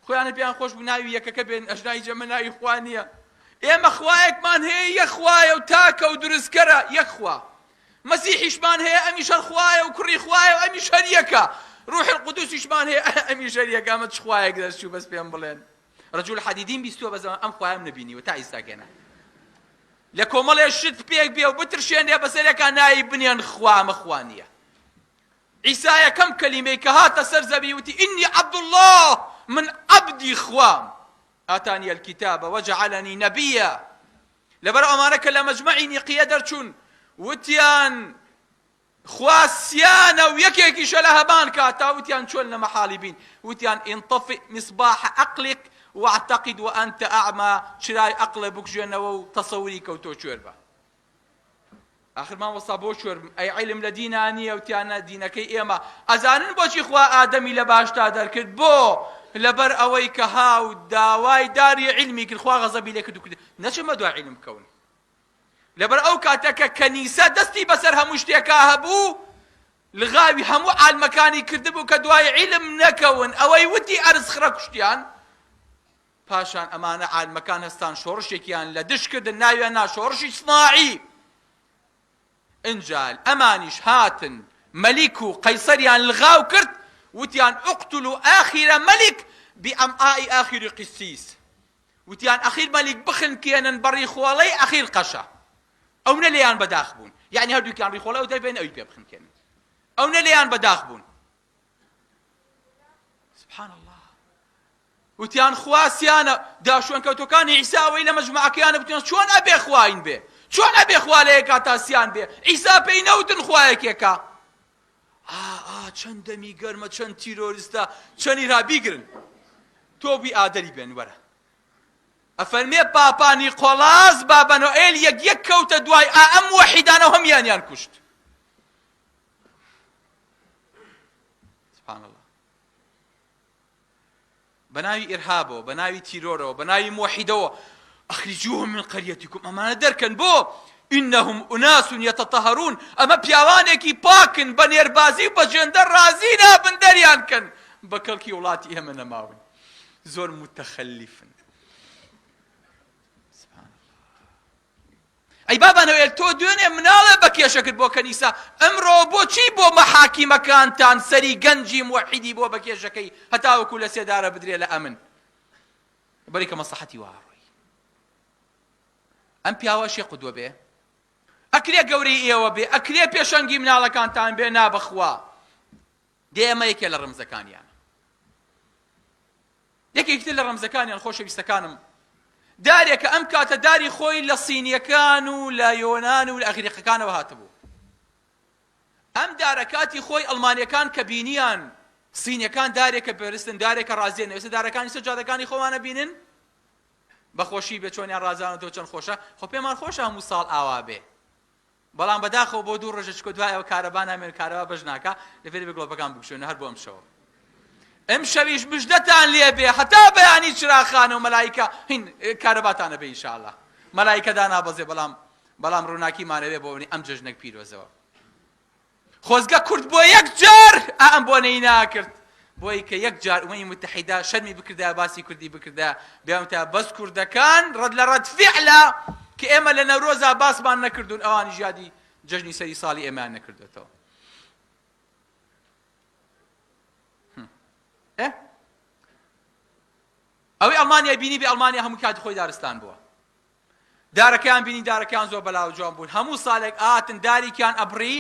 [SPEAKER 1] خۆیانە پێیان خۆش بوو ناوی یەکەکە بێن ئەژنای جەمە ناوی خوا نییە ئێمە خوایەکمان هەیە یەک خوایە و تاکە و دروستکەرە یەک خوا مەسیحیشمان هەیە ئەمیش هەر خوایە و کوڕی خوایە و ئەمیش هەر یەکە ڕوح القدوسیشمان هەیە ئەمیش هەر یەکە ئەمە چ خوایەک دەرچوو بەس پێم بڵێن رجل حدیدین بیستووە بەس ئەم خوایەم نەبینیوە تا ئیستا گەنە لە کۆمەڵێ شت پێک بێ و بترشێنێ بەسەرێکا ناوی بنێن خوا ئەمە خوا نییە عیسا یەکەم کەلیمەی کە هاتە سەر زەوی وتی ئینی عەبدوڵڵا من عەبدی خوام ئاتانی الکتاب وجعلنی نەبیە لەبەر ئەمانە کە لە مەجمەعی نیقیە دەرچوون وتیان خوا سیانە و یەکێکیشە لە هەمان کاتا وتیان چۆن لە مەحاڵی بین وتیان انطفئ مصباح عقلك واعتقد وانت اعمى چرای عقلە بکژێنەوە و تەسەوری کەوتۆ کوێر بە ئاخر مامۆستا بۆ کوێر بم ئەی عیلم لە دینا نییە و تیانە دینەکەی ئێمە ئەزانن بۆچی خوا ئادەمی لە باشتا دەرکرد بۆ لەبەر ئەوەی کە هاو داوای داری عیلمی کرد خوا غەزەبی لێ کرد و کرد نەچمە دوای عیلم بکەون لەبەر ئەو کاتە کە کەنیسە دەستی بەسەر هەموو شتێکا هەبوو لغاوی هەموو عالمەکانی کردبوو کە دوای عیلم نەکەون ئەوەی وتی ئەرز خڕە کوشتیان پاشان ئەمانە عالمەکان هەستان شۆڕشێکیان لە دژ کردن ناویان نا شۆڕشی سناعی. ئنجا ئەمانیش هاتن مەلیک و قەیسەریان لغاو کرد وتیان اقتلوا آخر ملک بامعاء آخر قسیس وتیان ئەخیر مەلیک بخنکێنن بە ڕیخۆڵەی ئەخیر قەشە ئەونە لێیان بەداخ بوون یعنی هەردووکیان ڕیخۆڵە ئەو دەربێن ئەوی پێ بخنکێنن ئەونە لێیان بەداخ بوون سبحان الله وتیان خوا سیانە دا شوێنکەوتوەکانی عیسا ئەوەی لە مەجموعەکەیانە بتیان چۆن ئەبێ خواین بێ چۆن ئەبێ خوا لە یەکاتا سیان بێ عیسا پێی نەوتن خوا یەکێکە ئا ئا چەند دەمی گەرمە چەند تیرۆریستە چەند ئیرهاب بیگرن تۆ بی ئادەری بێن وەرە ئەفەرمێ پاپا نیقۆلاس بابا نۆئێل یەک یەک کەوتە دوای ئا ئەم وەحیدانە و هەمیانیان کوشت سبحان الله بە ناوی ئیرهابەوە، بە ناوی تیرۆرەوە، بە ناوی موەحیدەوە، اخرجوهم من قریتکم، ئەمانە دەرکەن، بۆ؟ انهم اناس یتطهرون، ئەمە پیاوانێکی پاکن، بە نێربازی و بە جێندەر ڕازی نابن، دەریان کەن، بە کەڵکی وڵاتی ئێمە نەماون، زۆر متخلفن. سبحان الله. ئەی بابا نوێل تۆ دوێنێ مناڵێ بە کێشە کرد بۆ کەنیسە ئەمڕۆ بۆچی بۆ مەحاکیمەکانتان سەری گەنجی موەحیدی بۆ بە کێشەکەی هەتاوەکو لە سێدارە بدرێ لە ئەمن بەری کە مەسڵەحەتی وا ڕۆی ئەم پیاوە شێ قودوە بێ ئەکرێ گەورەی ئێوە بێ ئەکرێ پێشەنگی مناڵەکانتان بێ نا بەخوا دێ ئەمە یەکێ لە ڕمزەکانیان یەکێکی تر لە ڕەمزەکانیان خۆشەویستەکانم دارێکە ئەم کاتە داری خۆی لە صینیەکان و لە یۆنان و لە ئەغریقەکانەوە هاتبوو ئەم دارە کاتی خۆی ئەڵمانیەکان کە بینیان صینیەکان دارێکە پەرستن دارێکە ڕازیێن ئێستا دارەکانی سەر جادەکانی خۆمانە بینن بەخۆشی بێ چۆنیان ڕازانەوە چەند خۆشە خۆ پێمان خۆشە هەموو ساڵ ئاوا بێ بەڵام بەداخەوە بۆ دوو ڕۆژە چکۆ دوای ئەوە کارەبا نامێن کارەبا بەش ناکا لەفێ دەبێ گڵۆپەکان بکشێنە هەر بۆ ئەم شەوە ئەم شەویش مژدەتان لێ بێ هەتا بەیانی چراخانە و مەلایکە هین کارەباتانە بێ ئینشاءاللە مەلایکە دانابەزێ بەڵام بەڵام ڕووناکیمانەوێ بۆ ئەم جەژنەک پیرۆزەوە خۆزگە کورد بۆ یەک جار ئەم بۆنەی ناکرد بۆی کە یەک جار ئومەمی متحیدە شەرمی بکردایە باسی کوردی بکردایە بیانوتایە بەس کوردەکان ڕەد لە ڕەد فیعلە کە ئێمە لە نەورۆزا باسمان نەکردوون ئەوانیش یادی جەژنی سەری ساڵی ئێمەیان نەکردوێتەوە ئەوەی ئەڵمانیا بینی بێ ئەڵمانیا هەموو کاتی خۆی دارستان بووە دارەکەیان بینی دارەکەیان زۆر بەلاوە جوان بوون هەموو ساڵێک ئاتن داریکیان ئەبڕی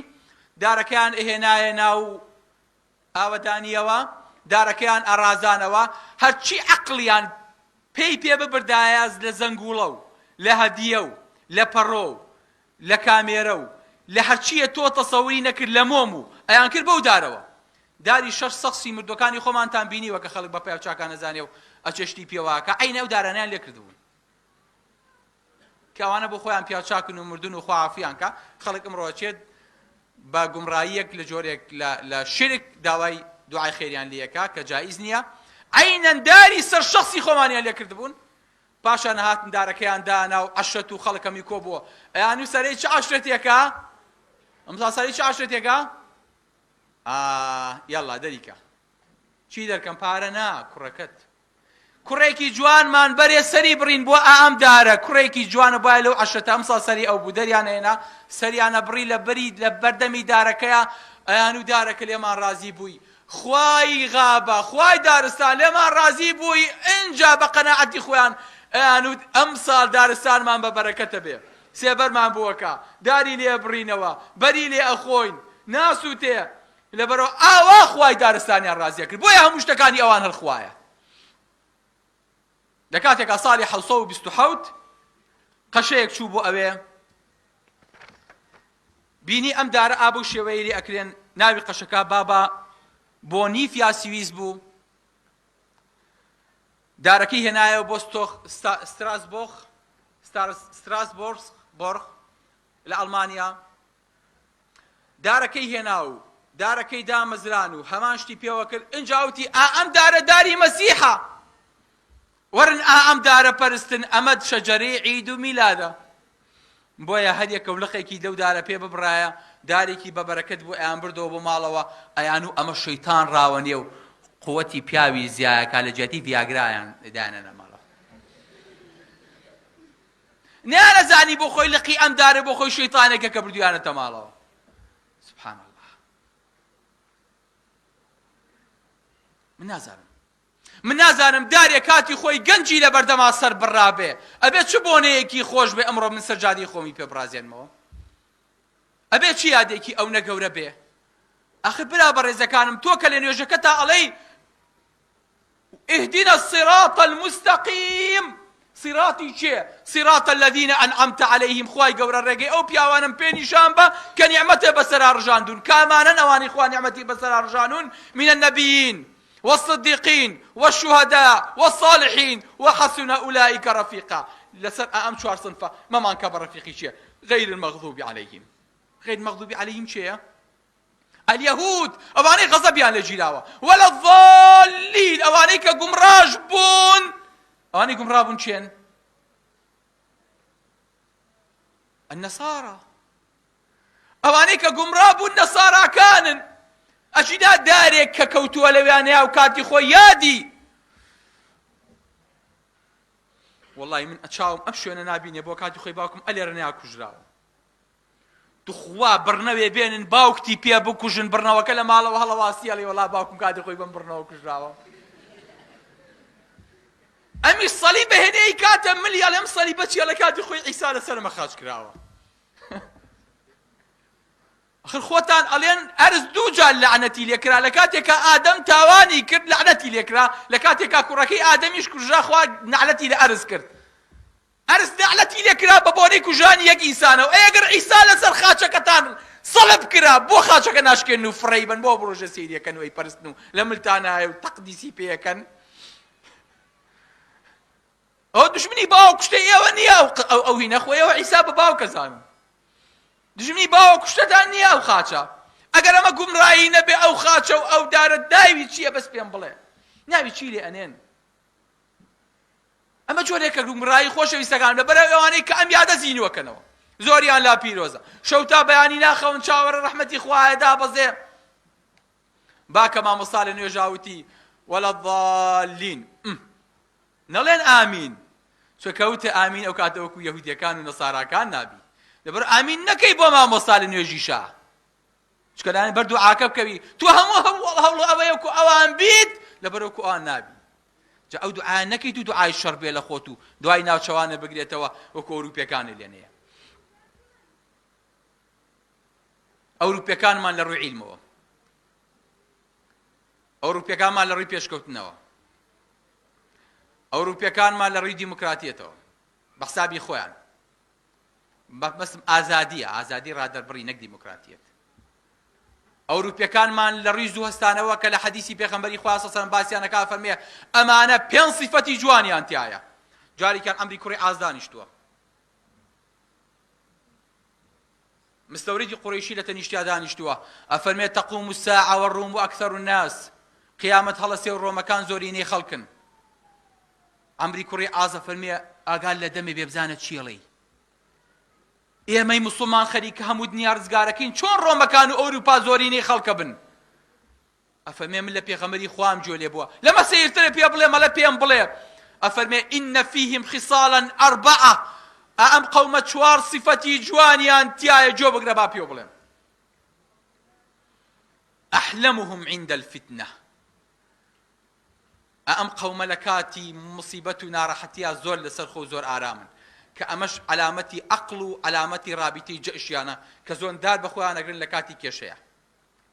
[SPEAKER 1] دارەکەیان ئەهێنایە ناو ئاوەدانیەوە دارەکەیان ئەڕازانەوە هەرچی عەقڵیان پێی پێ ببردایە لە زەنگوڵە و لە هەدیە و لە پەڕۆ و لە کامێرە و لە هەرچیە تۆ تەسەوری نەکرد لە مۆم و ئەیان کرد بەو دارەوە داری شەش سەخسی مردوەکانی خۆمانتان بینیوە کە خەڵک بە پیاو چاکان ئەزانێ و ئەچێ شتی پێوە ئەکا عەینە ئەو دارانەیان لێ کردبوون کە ئەوانە بۆ خۆیان پیاو چاکن و مردن و خوا عافیان کا خەڵک ئمڕۆ ئەچێت بە گومڕاییەک لە جۆرێک لە شرک داوای دوعای خێریان لێکا کە جائیز نییە عەینەن داری سەر شخصی خۆمانیان لێ کردبوون پاشان هاتن دارەکەیان دانا و عەشرەت و خەڵک هەمی کۆ بووە ئەیان و سەرەی چ عەشرەتێکە ئەمساڵ سەرەی چ عەشرەتێکە ئا یاڵا دەریکە چی دەرکەم پارە نا کوڕەکەت کوڕێکی جوانمان بەرێ سەری بڕین بۆ ئا ئەم دارە کوڕێکی جوانە بایە لەو عەشرەتە ئەمساڵ سەری ئەو بوو دەریان هێنا سەریانە بڕی لە بەری لە بەردەمی دارەکەیا ئەیان و دارەکە لێمان ڕازی بووی خوای غابە خوای دارستان لێمان ڕازی بووی ئینجا بە قەناعەتی خۆیان ئەیان وت ئەمساڵ دارستانمان بە بەرەکەتە بێ سێبەرمان بووەکە داری لێ بڕینەوە بەری لێ ئەخۆین ناسووتێ لەبەرئەوە ئاوا خوای دارستانیان ڕازی ئەکرد بۆیە هەموو شتەکانی ئەوان هەر خوایە لە کاتێکا ساڵی 1927 قەشەیەک چوو بۆ ئەوێ بینی ئەم دارە ئابوو شێوەیە لێ ئەکرێن ناوی قەشەکە بابا بۆنیفیا سویس بوو دارەکەی هێنایەوە بۆ ستۆخ ستراسبۆخ ستراسبۆرس بۆرخ لە ئەڵمانیا دارەکەی هێنا و دارەکەی دامەزران و هەمان شتی پێوە کرد ئینجا وتی ئا ئەم دارە داری مەسیحە وەرن ئا ئەم دارە پەرستن ئەمە شەجەرەی عید و میلادە بۆیە هەر یەکە و لقێکی لەو دارە پێ ببڕایە دارێکی بە بەرەکەت بوو ئەیان بردەوە بۆ ماڵەوە ئەیان و ئەمە شەیتان ڕاوەنێ و قوتی پیاوی زیایەکە لە جیاتی ڤیاگرایان دایانە ماڵەوە. نەیانەزانی بۆ خۆی لقی ئەم دارە بۆ خۆی شەیتانێکە کە بردویانەتە ماڵەوە سبحان الله من نازانم من نازانم دارێ کاتی خۆی گەنجی لە بەردەما سەر بڕابێ ئەبێ چ بۆنەیەکی خۆش بێ ئەمڕۆ من سەرجادی خۆمی پێ بڕازێنمەوە ئەبێ چ یادێکی ئەونە گەورە بێ ئەخر برا بەڕێزەکانم تۆ کە لە نوێژەکەتا ئەڵێی اهدنا الصراط المستقیم صراطی کێ؟ صراط الذین انعمت علیهم خوای گەورە ڕێگەی ئەو پیاوانم پێ نیشان بە کە نیعمەتێ بەسەرا ڕژاندوون کامانەن ئەوانەی خوا نیعمەتی بەسەرا ڕژانوون من النبیین والصدیقین والشهداء والصالحین وحسن اولئک رفیقا لەسەر ئەم چوار صنفە مەمان کە بە ڕەفیقی کێ غیر المغضوب علیهم غیر المغضوب علیهم کێیە الیهود ئەوانەی غەزەبیان لێ گیراوە ولا الضالین ئەوانەی کە گومڕاش بوون ئەوانەی گومڕا بوون کێن النصارى ئەوانەی کە گومڕا بوون نەساراکانن ئەچیدا دارێک کە کەوتووە لەویانەیە و کاتی خۆی یادی وەڵی من ئەچاوم ئەم شوێنە نابینێ بۆ کاتی خۆی باوکم ئەلێرە نیا کوژراوە توخوا بڕنەوێ بێنن باوکتی پێ بکوژن بڕنەوەکە لە ماڵەوە هەڵەواسی ئەڵێ وەڵا باوکم کاتی خۆی بەم بڕنەوە کوژراوە ئەمی سەلی بەهێنەی کاتە ملی ئەڵێم سەلی بەچی ئەڵێ کاتی خۆی عیسا لەسەرمە خاچ کراوە ئەخر خۆتان ئەڵێن ئەرز دوو جار لەعنەتی لێکرا لە کاتێکا ئادەم تاوانی کرد لەعنەتی لێکرا لە کاتێکا کوڕەکەی ئادەمیش کوژرا خوا نەعلەتی لە ئەرز کرد ئەرز نەعلەتی لێکرا بە بۆنەی کوژرانی یەک ئینسانەوە ئەی ئەگەر عیسا لەسەر خاچەکەتان سەڵب کرا بۆ خاچەکە ناشکێنن و فڕێی بەن بۆ بڕۆژە سەیریەکەن و ئەیپەرستن و لە ملتانایە و تەقدیسی پێیەکەن ئەوە دوژمنی باوە کوشتەی ئێوە نییە ئەو ئەو هینە خۆ ئێوە عیسا بە باوکە زانن دوژمنی باوە کوشتەتان نییە ئەو خاچە ئەگەر ئەمە گومڕایی نەبێ ئەو خاچە و ئەو دارە ناوی چییە بەس پێم بڵێ ناوی چی لێ ئەنێن ئەمە جۆرێکە گومڕایی خۆشەویستەکان لەبەر ئەوانەی کە ئەم یادە زینوەکەنەوە زۆریان لا پیرۆزە شەو تا بەیانی ناخەون چاوەڕێ ڕەحمەتی خوایە دابەزێ با کە مامۆستا لە نوێژا وتی ولا الضالین نەڵێن ئامین چونکە وتە ئامین ئەو کاتە وەکو یەهودیەکان و نەساراکان نابی لەبەر ئامین نەکەی بۆ مامۆستا لە نوێژیشا چونکە لایەن بەر دوعاکە بکەوی تۆ هەموو هەوڵ هەوڵ ئەوەیە وەکو ئەوان بیت لەبەر وەکو ئەوان نابی جا ئەو دوعا نەکەیت و دوعای شەڕ بێ لە خۆت و دوای ناوچەوانە بگرێتەوە وەکو ئەوروپیەکانی لێنەیە ئەوروپیەکانمان لە ڕووی عیلمەوە ئەوروپیەکانمان لە ڕووی پێشکەوتنەوە ئەوروپیەکانمان لە ڕووی دیموکراتیەتەوە بە حسابی خۆیان مەبەستم ئازادیە ئازادی ڕادەربڕی نەک دیموکراتیەت ئەوروپیەکانمان لە ڕووی زوو هەستانەوە کە لە حەدیسی پێغەمبەری خوا صلی الله باسیان ئەکا فەرمێ ئەمانە پێنج سیفەتی جوانیان تیایە جارێکیان عەمری کوڕی عاس دانیشتووە مستەوردی قوڕەیشی لە تەنیشتیا دانیشتووە ئەفەرمێ تقوم الساعة والروم أكثر الناس قیامەت هەڵەسێ و ڕۆمەکان زۆرینەی خەڵکن عەمری کوڕی عاس ئەفەرمێ ئاگات لە دەمێ بێ بزانە چی ئەڵێی ئێمەی موسڵمان خەریکە هەموو دنیا ڕزگارەکەین چۆن ڕۆمەکان و ئەوروپا زۆرینەی خەڵکە بن ئەفەرمێ من لە پێغەمبەری خوام گوێ لێ بووە لەمە سەیرترە پێ بڵێ مەڵێ پێم بڵێ ئەفەرمێ إن فيهم خصالا أربعة ئەم قەومە چوار صفەتی جوانیان تایە گوێ بگرە با پێ بڵێم أحلمهم عند الفتنة ئەم قەومە لە کاتی موسیبەت و ناڕەحەتیا زۆر لەسەر خۆ و زۆر ئارامن کە ئەمەش عەلامەتی ئەقڵ و عەلامەتی ڕابیتەی جەئشیانە کە زۆندار بە خۆیان ئەگرن لە کاتی کێشەیا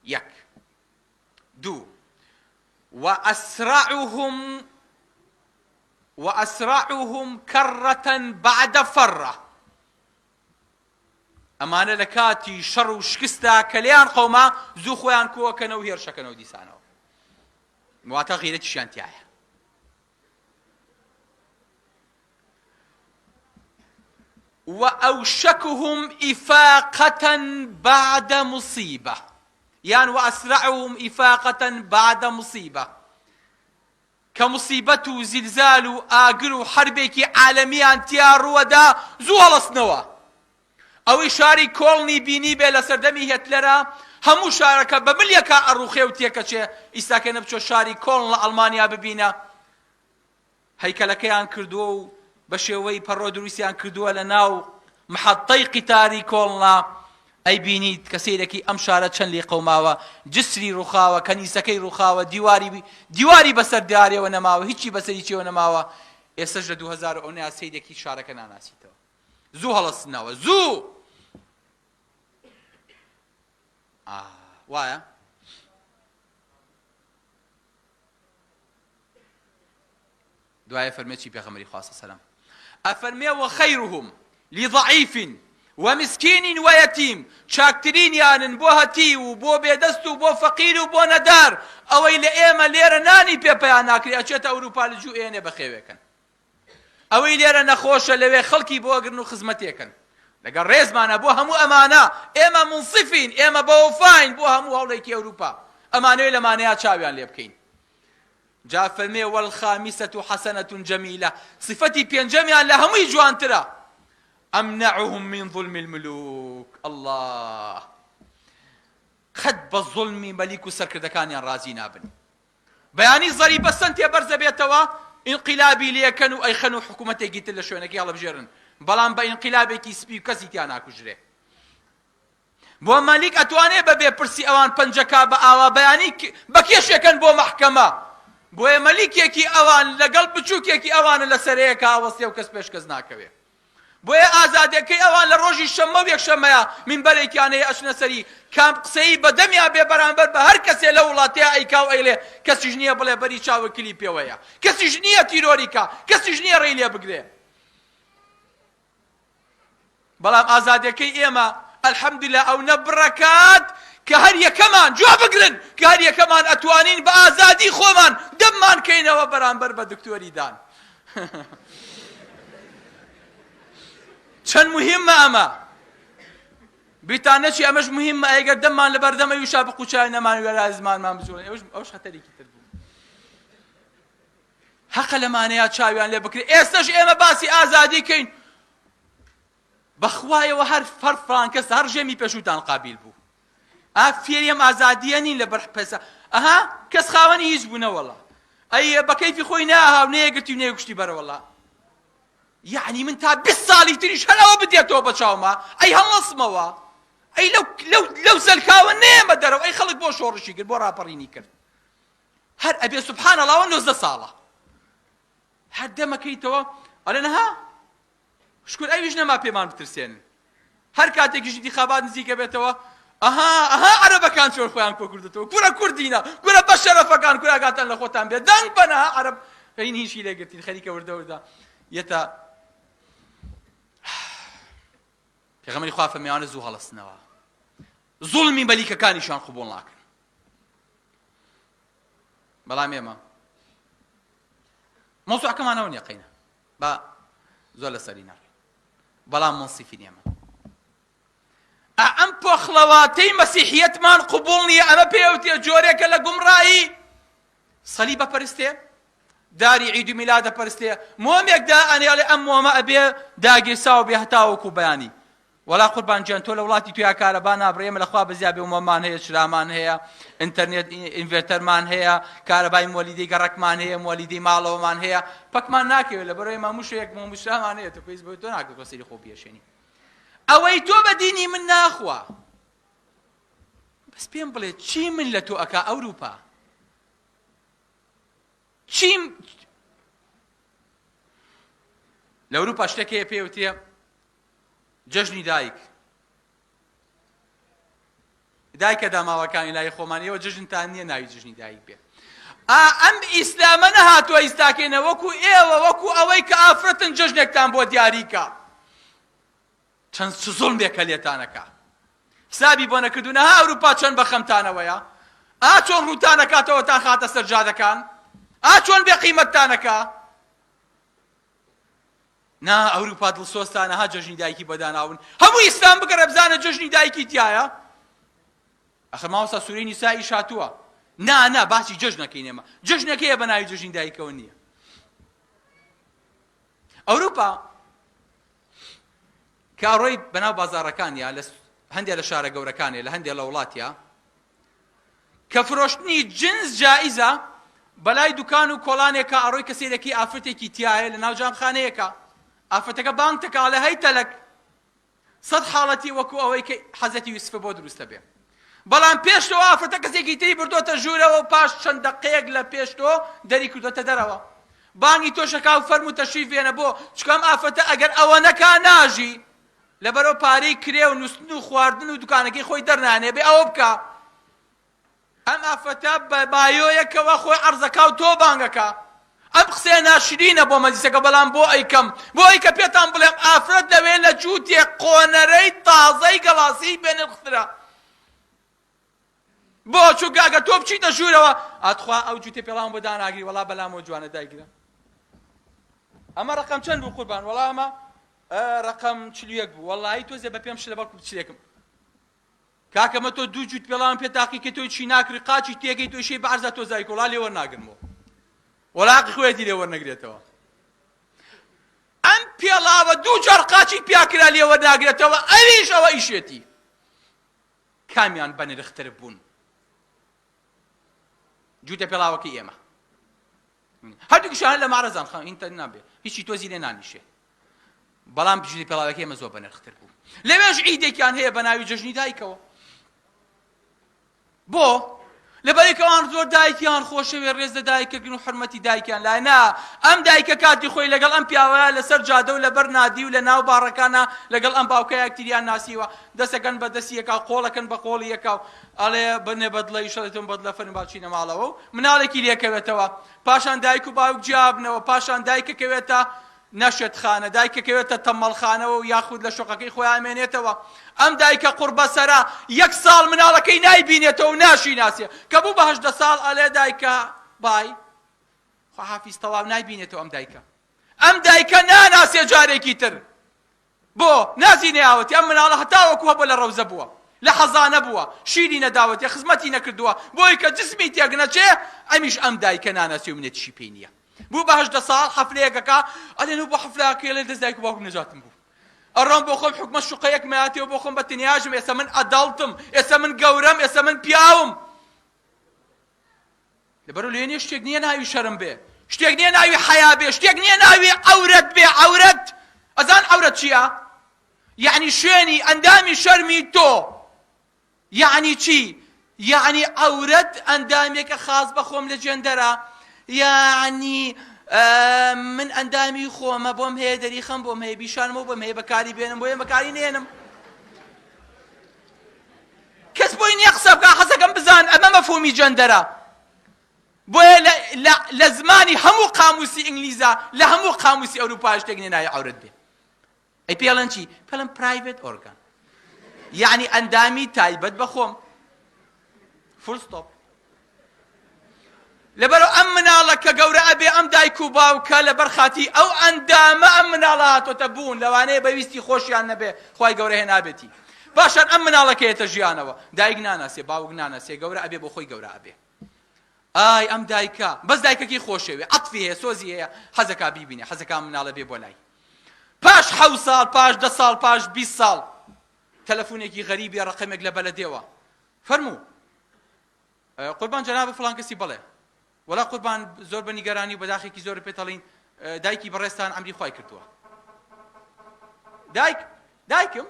[SPEAKER 1] یەک دوو وأسرعهم وأسرعهم كرة بعد فرة ئەمانە لە کاتی شەڕ و شکستا کە لێیان قەوما زوو خۆیان کۆکەنەوە و هێرشەکەنەوە دیسانەوە واتە غیرەتیشیان تیایە وأوشكهم إفاقة بعد مصيبة یان وأسرعهم إفاقة بعد مصيبة کە مصیبەت و زلزال و ئاگر و حەربێکی عالەمیان تیا ڕووەدا زوو هەڵەستنەوە ئەوەی شاری کۆڵنی بینیبێ لە سەردەمی هێتلەرا هەموو شارەکە بە ملیەکا ئەڕوخێ و تێکەچێ ئیستاکە نەبچۆ شاری کۆڵن لە ئەڵمانیا ببینە هەیکەلەکەیان کردووە و بە شێوەی پەڕۆ دروستیان کردووە لە ناو محەتەی قیتاری کۆڵنا ئەیبینیت کە سەیرەکی ئەم شارە چەند لێ قەوماوە جسری ڕوخاوە کەنیسەکەی ڕوخاوە دیواری دیواری بەسەر دیارەوە نەماوە هیچی بەسەر هیچیەوە نەماوە ئێستەش لە 2000 ئەونەیا سەیرەکی شارەکە ناناسیتەوە زوو هەڵەسنەوە زوو وایە دوایە فەرمێ چی پێغەمبەری خوا صلی سەلام ئەفەرمێ وخیرهم لضعیف ومسکین ویتیم چاکترینیانن بۆ هەتیو و بۆ بێدەست و بۆ فەقیر و بۆ نەدار ئەوەی لە ئێمە لێرە نانی پێ پەیا ناکرێ ئەچێتە ئەوروپا لجوو ئێنێ بەخێوێکەن ئەوەی لێرە نەخۆشە لەوێ خەڵکی بۆ ئەگرن و خزمەتێکن لەگەڵ ڕێزمانە بۆ هەموو ئەمانە ئێمە منصفین ئێمە بەوەفاین بۆ هەموو هەوڵێکی ئەوروپا ئەمانەوێ لەمانەیە چاویان لێ بکەین جا فەرمێ والخامسة حسنة جمیلە صفەتی پێنجەمیان لە هەمووی جوانترە امنعهم من ظلم الملوک اللە قەت بە زوڵمی مەلیک و سەرکردەکانیان ڕازی نابن بەیانی زەریبە سەنتێ بەرزەبێتەوە ئینقلابی لێکەن و ئەیخەن و حکوومەتێکی تر لە شوێنەکەی هەڵبژێرن بەڵام بە ئینقلابێکی سپی و کەسی تیا ناکوژرێ بۆ مەلیک ئەتوانێ بە بێ پرسی ئەوان پەنجەکا بە ئاوا بەیانی بەکێشێکەن بۆ مەحکەمە بۆیە مەلیکێکی ئەوان لەگەڵ بچوکێکی ئەوانە لە سەرەیەکا ئەوەستێ و کەس پێش کەس ناکەوێ بۆیە ئازادەکەی ئەوان لە ڕۆژی شەممە و یەکشەممەیە مینبەرێکیان هەیە ئەچنە سەری کام قسەی بە دەمیا بێ بەرامبەر بە هەر کەسێ لە وڵاتەیە ئەیکا و ئەیڵێ کەسیش نییە بڵێ بەری چاوە کلی پێوەیە کەسیش نییە تیرۆریکا کەسیش نییە ڕێی لێ بگرێ بەڵام ئازادیەکەی ئێمە الحمدللە ئەونە بڕەکات کە هەر یەکەمان جواب بگرن کە هەر یەکەمان ئەتوانین بە ئازادی خۆمان دەممان کەینەوە بەرامبەر بە دکتۆری دان چەند مهمە ئەمە بیتان نەچی ئەمەش مهمە ئەگەر دەممان لە بەردەم ئەویشا بقوچای نەمان وێرا زمانمان بجوڵێن ئەوش ئەوش خەتەرێکی تر بوو هەقە لەمانەیە چاویان لێ بکرێ ئێستەش ئێمە باسی ئازادی کەین بەخوایەوە هەر فەر فلان کەس هەر ڕژێمی پێشووتان قابیل بوو ئا فێری ئەم ئازادیە نین لە بەر پێسە ئەها کەس خاوەنی هیچ بوو نەوەڵا ئەی بە کەیفی خۆی ناها و نەیەگرتی و نەیەگوشتی بەرەوەڵا یعنی من تا 20 ساڵی تریش هەر ئەوە بدێتەوە بە چاوما ئەی هەڵنەسمەوە ئەی لەو لەو لەو زەلکاوە نێمە دەرەوە ئەی خەڵک بۆ شۆڕشی کرد بۆ ڕاپەڕینی کرد هەر ئەبێ سبحان اللە ئەوە 19 ساڵە هەر دەمەکەیتەوە ئەڵێن ها شکر ئەویش نەما پێمان بترسێنن هەر کاتێکیش انتخابات نزیکە بێتەوە ئەها ئەها عەرەبەکان چۆن خۆیان کۆ کردێتەوە کورە کوردینە کورە بە شەرەفەکان کوراگاتان لە خۆتان بێ دەنگ بەنە عەرەب هین هیچی لێگرتین خەریکە وردە وردە یەتە پێغەمبەری خوا فەرمیانە زوو هەڵەسنەوە زوڵمی مەلیکەکانیشان قبوڵ ناکەن بەڵام ئێمە مەوزوعەکەمانەوە نیە قەینە با زۆر لەسەری نەڕۆین بەڵام منصیفین ئێمە ئەم پۆخڵەواتەی مەسیحیەتمان قبوڵ نییە ئەمە پێوتێ جۆرێکە لە گومڕایی سەلیب ئەپەرستێ داری عید و میلاد ئەپەرستێ مۆمێک دا ئەنێ ئەڵێ ئەم مۆمە ئەبێ داگیرساو بێ هەتاوەکو بەیانی وەڵا قوربان گیان تۆ لە وڵاتی تویا کارەبا نابڕێ ئێمە لەخوا بەزیا بێ مۆممان هەیە چرامان هەیە ئینتەرنێت ئینڤێرتەرمان هەیە کارەبای مۆلیدەی گەڕەکمان هەیە مۆلیدەی ماڵەوەمان هەیە پەکمان ناکەوێت لەبەرەوەی ماموشەیەک مۆموشرامان هەیە تۆ پێویست بە تۆ ناکرێت تۆ سەری خۆ بیەشێنی ئەوەی تۆ بە دینی من ناخوا بەس پێم بڵێ چی من لە تۆ ئەکا ئەوروپا چیم لە ئەوروپا شتێک هەیە پێوترێ جەژنی دایک دایکە داماوەکانی لای خۆمان ئێوە جەژنتان نییە ناوی جەژنی دایک بێ ئا ئەم ئیسلامە نەهاتووە ئیستاکەینە وەکو ئێوە وەکو ئەوەی کە ئافرەتن جەژنێکتان بۆ دیاریکە چەند چ زوڵمێکە لێتان ئەکا حسابی بۆ نەکردوون ئەها ئەوروپا چۆن بە خەمتانەوەیە ئا چۆن ڕووتان ئەکاتەوە تان خاتە سەر جادەکان ئا چۆن بێ قیمەتتان ئەکا نا ئەوروپا دڵسۆزتانە ها جەژنی دایکی بۆ داناون هەموو ئیسلام بگەڕێ بزانە جەژنی دایکی تایە ئەخر مامۆستا سورەی نیسائیش هاتووە نا نا باسی جەژنەکەی ئێمە جەژنەکەیە بە ناوی جەژنی دایکەوە نییە ئەوروپا کە ئەڕۆی بەناو بازاڕەکانیا لە هەندێک لە شارە گەورەکانێ لە هەندێک لە وڵاتیا کە فرۆشتنی جنس جائیزە بەلای دوکان و کۆڵانێکا ئەڕۆی کە سەیرەکی ئافرەتێکی تایە لە ناو جامخانەیەکە. ئافرەتەکە بانگ تەکا ئەڵێ هەی تەلەک سەت حاڵەتی وەکو ئەوەی کە حەزرەتی یوسفە بۆ دروستە بێ بەڵام پێش تۆ ئافرەتە کەسێکی تری بردۆتە ژوورەوە و پاش چەند دەقەیەک لە پێش تۆ دەری کردۆتە دەرەوە بانگی تۆش ئەکا و فەرموو تەشریف بێنە بۆ چونکە ئەم ئافرەتە ئەگەر ئەوە نەکا ناژی لەبەرئەوە پارەی کرێ و نوستن و خواردن و دوکانەکەی خۆی دەرنانێ بێ ئەوە بکا ئەم ئافرەتە بە بایۆیەکەوە خۆی عەرزەکا و تۆ بانگەکا. ئەم قسەیە ناشرینە بۆ مەجلیسەکە بەڵام بۆ ئەیکەم بۆ ئەوەی کە پێتان بڵێم ئافرەت لەوێ لە جووتێ قۆنەرەی تازەی گەڵاسی بێنرخترە. بۆ چونکە ئەگەر تۆ بچیتە ژوورەوە ئاتخوا ئەو جووتێ پێڵاوم بۆ داناگری وەڵا بەلامەوە جوانە دایگرە. ئەمە ڕەقەم چەند بوو قوربان وەڵا ئەمە ڕەقەم 41 بوو وەڵایی تۆزێ بە پێم شلە بەڵکو چلێکم کاکە مە تۆ دوو جووت پێڵاوم پێ تاقی کەی تۆی چی ناکڕی قاچی تێکەی تۆی شەی بەعەرزا تۆ زایکۆ وەڵا لێ وەرناگرمەوە وەڵا حەقی خۆیەتی لێ وەرنەگرێتەوە ئەم پێڵاوە دوو جار قاچی پیاکرا لێ وەرناگرێتەوە ئەویش ئەوە ئیشێتی کامیان بەنرختر بوون جووتە پێڵاوەکەی ئێمە هەردووکیشیان لە مەعرەزان خان ئینتە نابێ هیچی تۆزی لێ نانیشێ بەڵام بژیری پێڵاوەکەی ئێمە زۆر بەنرختر بوو لەوێش عیدێکیان هەیە بە ناوی جەژنی دایکەوە بۆ لەبەرێک ئەوان زۆر دایکیان خۆشەوێ ڕێز لە دایکەگرن و حرمەتی دایکیان لای نا ئەم دایکە کاتی خۆی لەگەڵ ئەم پیاوەیە لەسەر جادە و لەبەر نادی و لە ناو باڕەکانە لەگەڵ ئەم باوکە یەکتریان ناسیوە دەسەکەن بە دەستی یەکا و قۆڵەکەن بە قۆڵی یەکا و ئەڵێ بنێ بەدڵە ئیشەڵێ تۆم بەدڵە فەرموو با بچینە ماڵەوە و مناڵێکی لێکەوێتەوە پاشان دایک و باوک جیابنەوە پاشان دایکە کەوێتە نەشێتخانە دایکە کەوێتە تەمەڵخانەوە و یاخود لە شۆقەکەی خۆیان ئەمێنێتەوە ئەم دایکە قوڕبەسەرە یەک ساڵ مناڵەکەی نایبینێتەوە و ناشی ناسێ کە بوو بە 18 ساڵ ئەلێ دایکە بای خواحافیز تەواو نایبینێتەوە ئەم دایکە ئەم دایکە ناناسێ جارێکی تر بۆ نازی نەیاوەتی ئەم مناڵە هەتاوەکو هەبوە لە ڕەوزە بووە لە حەزانە بووە شیری نەداوەتێ خزمەتی نەکردووە بۆی کە جسمی تێک نەچێ ئەمیش ئەم دایکە ناناسی و منەتیشی پێی نییە بوو بە 18 ساڵ حەفلەیەکەکە ئەلێن و بۆ حەفلەکەی لێ دەست دایک و باوکم نەجاتم بوو ئەڕۆم بۆ خۆم حکومە شوقەیەک ماتێ و بۆ خۆم بە تنیاژم ئێستا من adult م ئێستا من گەورەم ئێستا من پیاوم لەبەرو لێ نیە شتێک نیە ناوی شەرم بێ شتێک نیە ناوی حەیا بێ شتێک نیە ناوی عەورەت بێ عەورەت ئەزان عەورەت چییە یعنی شوێنی ئەندامی شەرمی تۆ یعنی چی یعنی عەورەت ئەندامێکە خاص بە خۆم لە جێندەرە یعنی من ئەندامی خۆمە بۆم هەیە دەریخەم بۆم هەیە بیشانمەوە بۆم هەیە بەکاری بێنم بۆیە بەکاری نێنم کەس بۆی نییە قسە بکا حەزەکەم بزان ئەمە مەفهومی جەندەرە بۆیە لە زمانی هەموو قاموسی ئینگلیزا لە هەموو قاموسی ئەوروپا شتێک نیە ناوی عەورەت بێ ئەی پێڵێن چی پێڵێن private organ یعنی ئەندامی تایبەت بە خۆم full stop لەبەرئەوە ئەم مناڵە کە گەورە ئەبێ ئەم دایک و باوکە لەبەر خاتری ئەو ئەندامە ئەم مناڵە هاتۆتە بوون لەوانەیە بە ویستی خۆشیان نەبێ خوای گەورە هێنابێتی پاشان ئەم مناڵە کە یەتە ژیانەوە دایک ناناسێ باوک ناناسێ گەورە ئەبێ بۆ خۆی گەورە ئەبێ ئای ئەم دایکە بەس دایکەکەی خۆشەوێ عەتفی هەیە سۆزی هەیە حەزەکا بیبینێ حەزەکا مناڵە بێ بۆ لای پاش حەو ساڵ پاش دە ساڵ پاش 20 ساڵ تەلەفونێکی غەریبی ڕقمێک لە بەلەدێوە فەرموو قوربان جەنابت فڵان کەسی بەڵێ وەڵا قوربان زۆر بە نیگەرانی و بەداخێکی زۆر پێت ئەڵێین دایکی بەڕێزتان ئەمری خوای کردووە دایک دایکم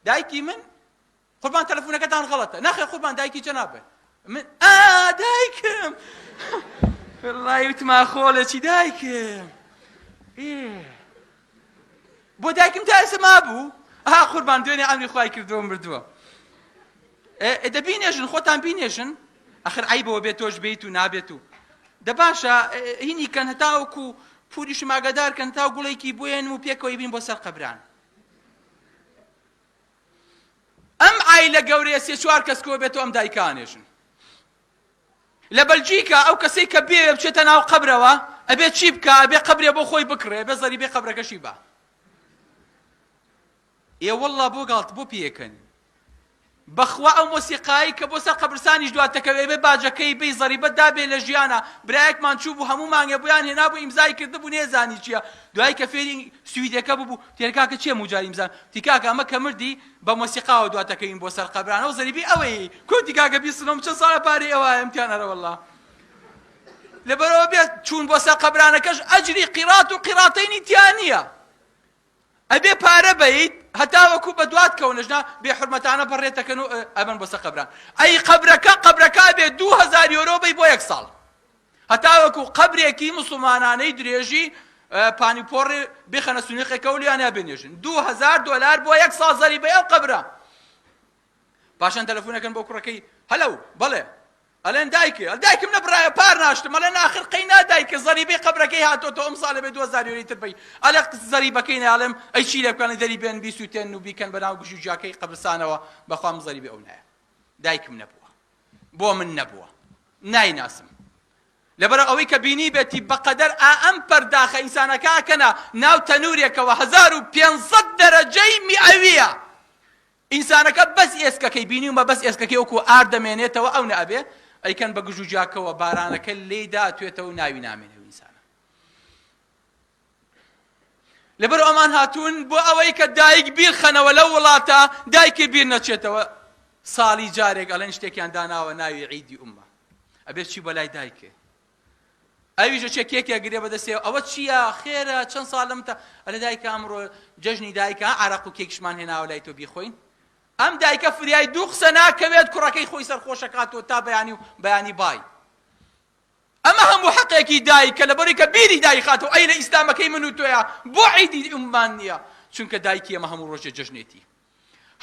[SPEAKER 1] دایکی من قوربان تەلەفونەکەتان غەڵەتە ناخێ قوربان دایکی جەنابێ من ئا دایکم وەڵای وتما خۆڵێکی دایکم بۆ دایکم تا ئێستا مابوو ئەها قوربان دوێنێ ئەمری خوای کردووە مردووە دە بینێژن خۆتان بینێژن ئەخر عیبەوە بێت تۆش بیت و نابێت و دە باشە هینی کەن هەتاوەکو پوریشم ئاگادار کەن تا گوڵێکی بۆیەن و پێکەوەی بین بۆ سەر قەبران ئەم عایلە گەورەیە سێ چوار کەس کۆ بێت و ئەم دایکانێژن لە بەلجیکا ئەو کەسەی کە بێوێ بچێتە ناو قەبرەوە ئەبێ چی بکا ئەبێ قەبرێ بۆ خۆی بکڕێ ئەبێ زەریبەی قەبرەکەشی با ئێ واللە بۆ گاڵت بۆ پێکەنی بەخوا ئەو مۆسیقایی کە بۆ سەر قەبرسانیش دواتەکەوێ بێ باجەکەی بی زەریبەت دابێ لە ژیانە برایەکمان چوو بوو هەموو مانگێ بۆیان هێنابوو ئیمزای کردبوو نێزانی چییە دوای کە فێری سویدەکە ببوو تێرکاکە چیە موجار ئیمزا تی کاکە ئەمە کە مردی بە مۆسیقاوە دواتەکەوین بۆ سەر قەبرانەوە زەریبی ئەوەی کۆتی کاکە بیسنەوە چەند ساڵە پارەی ئەوایە امتیان هەرە واللە. لەبەرەوە بێت چوون بۆ سەر قەبرانەکەش ئەجری قیرات و قیراتەینی تیا نییە ئەبێ پارە بەیت هەتاوەکو بەدوات کەونە ژنا بێ حورمەتانە بەڕێتەکەن و ئەبەن بۆ سەر قەبران ئەی قەبرەکە قەبرەکە ئەبێ 2000 یۆرۆ بەی بۆ یەک ساڵ هەتاوەکو قەبرێکی موسڵمانانەی درێژی پانی پۆڕی بخەنە سنوقێکەوە لیانیا بنێژن 2000 دۆلار بۆ یەک ساڵ زەریبەی ئەو قەبرە پاشان تەلەفۆنەکەن بۆ کوڕەکەی هەلەو بەڵێ ئەلێن دایکێ ئەل دایکم نەبرایە پار ناشتم ئەلێن ئاخر قەی نا دایکە زەریبەی قەبرەکەی هاتۆتەوە ئەمساڵ ئەبێ 2000 یۆری تر بەی ئەلێ زەریبەکەی ناڵێم ئەی چی لێ بکەن دەری بێن بیسووتێن و بیکەن بەناو گژ و جاکەی قەبرسانەوە بەخوا من زەریبەی ئەو نایە دایکم نەبووە بۆ من نەبووە نایناسم لەبەر ئەوەی کە بینی بێتی بەقەدەر ئا ئەم پەرداخە ئینسانەکە ئەکەنە ناو تەنورێکەوە 1500 دەرەجەی میئەویە ئینسانەکە بەس ئێسکەکەی بینیومە بەس ئێسکەکەی وەکو ئارد دەمێنێتەوە ئەونە ئەبێ ئەیکەن بە گژو جاکەوە بارانەکە لێی دا ئەتوێتەوە ناوی نامێنێ ئەو ئینسانە لەبەر ئەمان هاتوون بۆ ئەوەی کە دایک بیرخەنەوە لەو وڵاتە دایکی بیر نەچێتەوە ساڵی جارێک ئەڵێن شتێکیان داناوە ناوی عیدی ئومە ئەبێت چی بۆ لای دایکێ ئەویش ئەچێ کێکێ ئەگرێ بە دەستێ ئەوە چییە خێرە چەند ساڵ لەم تا ئەلێ دایکە ئەمڕۆ جەژنی دایکە عەرەق و کێکشمان هێناوە لای تۆ بیخۆین ئەم دایکە فریای دوو قسە ناکەوێت کوڕەکەی خۆی سەرخۆشەکاتەوە تا بەیانی و بەیانی بای ئەمە هەموو حەقێکی دایکە لەبەری کە بیری دایخاتەوە ئەی لە ئیسلامەکەی من و تۆیە بۆ عیدی ئوممان نییە چونکە دایکی ئەمە هەموو ڕۆژێ جەژنێتی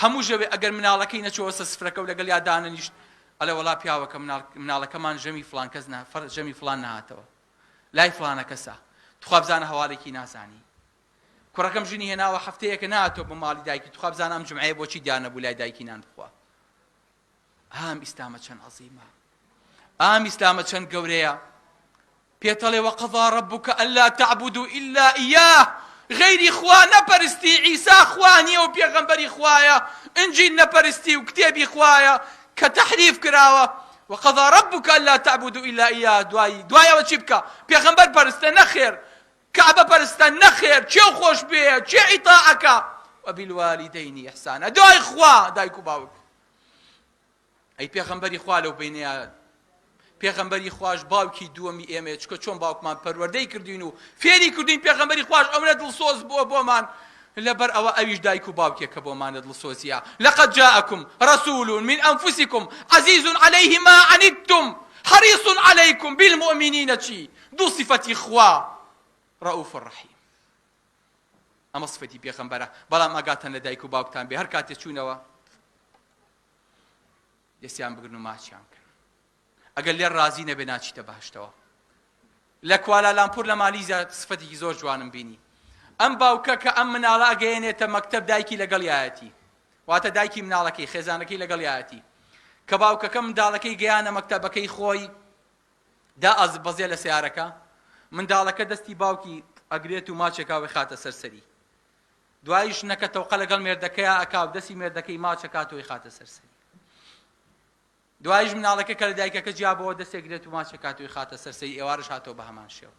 [SPEAKER 1] هەموو ژەوێ ئەگەر مناڵەکەی نەچۆوە سەر سفرەکە و لەگەڵیا دانەنیشت ئەڵێ وەڵا پیاوەکە مناڵەکەمان ژەمی فڵان کەس نە فەر ژەمی فڵان نەهاتەوە لای فڵانە کەسە تخوا بزانە هەواڵێکی نازانی کوڕەکەم ژنی هێناوە هەفتەیەکە نهاتەوە بۆ ماڵی دایکی تخوا بزانە ئەم جمعەیە بۆچی دیار نەبوو لای دایکی نان بخوا ئام ئیسلامە چەند عەزیمە ئام ئیسلامە چەند گەورەیە پێتەڵێ وقضا ربک الا تعبدوا الا ایاه غەیری خوا نەپەرستی عیسا خوا نییە و پێغەمبەری خوایە ئنجیل نەپەرستی و کتێبی خوایە کە تەحریف کراوە وقضا ربک الا تعبدوا الا ایاه دوایی دوای ئەوە چی بکە پێغەمبەر پەرستە نەخێر کەعبە پەرستە نەخێر کێ خۆش بێ کێ ئیتاعەکە وبالوالدین احسانا دوای خوا دایک و باوک ئەی پێغەمبەری خوا لەو بینەیە پێغەمبەری خواش باوکی دووەمی ئێمەیە چکە چۆن باوکمان پەروەردەی کردوین و فێری کردوین پێغەمبەری خواش ئەونە دڵسۆز بووە بۆمان لەبەر ئەوە ئەویش دایک و باوکێکە بۆمانە دڵسۆزیە لقد جاءكم رسول من أنفسكم عزيز عليه ما عنتم حريص عليكم بالمؤمنين چی دوو صفەتی خوا رؤوف الرحیم ئەمە صفەتی پێغەمبەرە بەڵام ئاگاتان لە دایک و باوکتان بێ هەر کاتێ چوونەوە دەستیان بگرن و ماچیان بکەن ئەگەر لێ ڕازی نەبێ ناچیتە بەهشتەوە لە کوالالامپور لە مالیزیا سفەتێکی زۆر جوانم بینی ئەم باوکە کە ئەم مناڵە ئەگەیەنێتە مەکتەب دایکی لەگەڵ یایەتی واتە دایکی مناڵەکەی خێزانەکەی لەگەڵ یایەتی کە باوکەکە منداڵەکەی گەیانە مەکتەبەکەی خۆی دا ئەز بەزێ لە سیارەکە منداڵەکە دەستی باوکی ئەگرێت و ماچێکا وەی خاتە سەر سەری دوایی ژنەکە تەوقە لەگەڵ مێردەکەیا ئەکا و دەستی مێردەکەی ماچ ئەکات و ئەیخاتە سەر سەری. دواییش مناڵەکە کە لە دایکەکە جیا بۆوە دەستێک گرێت و ماچ ئەکات و ئەیخاتە سەر سەری ئێوارەش هاتەوە بە هەمان شێوە.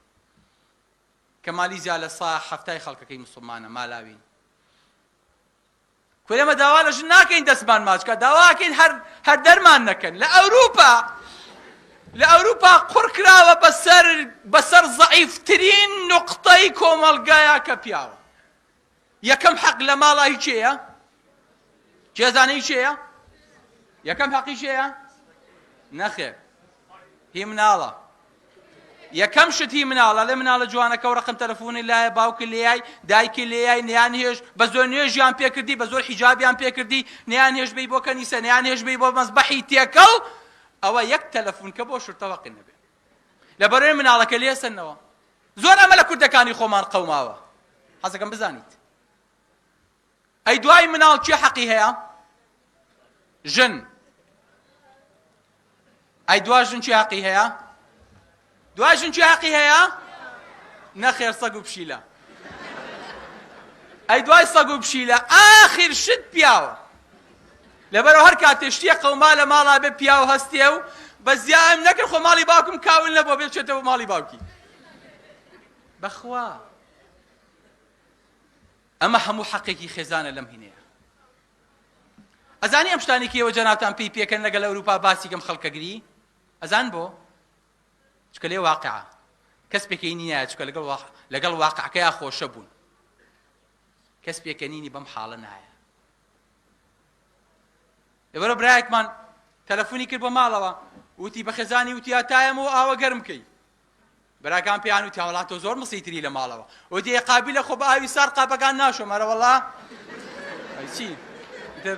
[SPEAKER 1] کە مالیزیا لە سا حەفتای خەڵکەکەی موسڵمانە مالاوین. کورە ئێمە داوا لە ژن ناکەین دەستمان ماچ کە داواکەین هەر هەر دەرمان نەکەن لە ئەوروپا لە ئەوروپا قڕ کراوە بەسەر بەسەر زەعیفترین نوقتەی کۆمەڵگایە کە پیاوە یەکەم حەق لە ماڵا هی کێیە کێزانە هی کێیە یەکەم حەقی کێیە نەخێر هی مناڵە یەکەم شت هی مناڵە لێ مناڵە جوانەکە و ڕقم تەلەفۆنی لایە باوکی لێیای دایکی لێیای نیان هێش بە زۆر نوێژیان پێکردی بە زۆر حیجابیان پێکردی نیان هێش بی بۆ کەنیسە نیان هێش بی بۆ مەزبەحی تێکەڵ ئەوە یەک تەلەفۆن کە بۆ شرتەوەقی نەبێ لەبەرەوەی مناڵەکە لێسەنەوە زۆر ئەمە لە کوردەکانی خۆمان قەوماوە حەزەکەم بزانیت ئەی دوای مناڵ کێ حەقی هەیە؟ ژن ئەی دوا ژن کێ حەقی هەیە؟ دوای ژن کێ حەقی هەیە؟ نەخێر سەگ و پشیلە ئەی دوای سەگ و پشیلە ئاخر شت پیاوە لەبەرەوە هەر کاتێ شتێ قەوما لە ماڵا بێ پیاو هەستێ و بە زیایم نەکرد خۆ ماڵی باوکم کاول نەبووە بێ بچێتەوە ماڵی باوکی بەخوا ئەمە هەموو حەقێکی خێزانە لەم هینەیە ئەزانی ئەم شتانی کێوە جەنابتان پێی پێکەن لەگەل ئەوروپا باسی کەم خەڵکەگری ئەزان بۆ؟ چونکە لێ واقعە کەس پێکەینی نایە چونکە لەگەڵ لەگەڵ واقعەکەیا خۆشە بوون کەس پێکەنینی بەم حاڵە نایە. لەبەرە برایەکمان تەلەفۆنی کرد بۆ ماڵەوە وتی بە خێزانی وتی تایەمەوە ئاوە گەرم کەی براکان پێیان وتی وەڵا تۆ زۆر مسیتری لە ماڵەوە وتی ئێ قابیلە خۆ بە ئاوی سارد قاپەکان ناشۆم ئەرە وەڵا ئەی چی ئیتر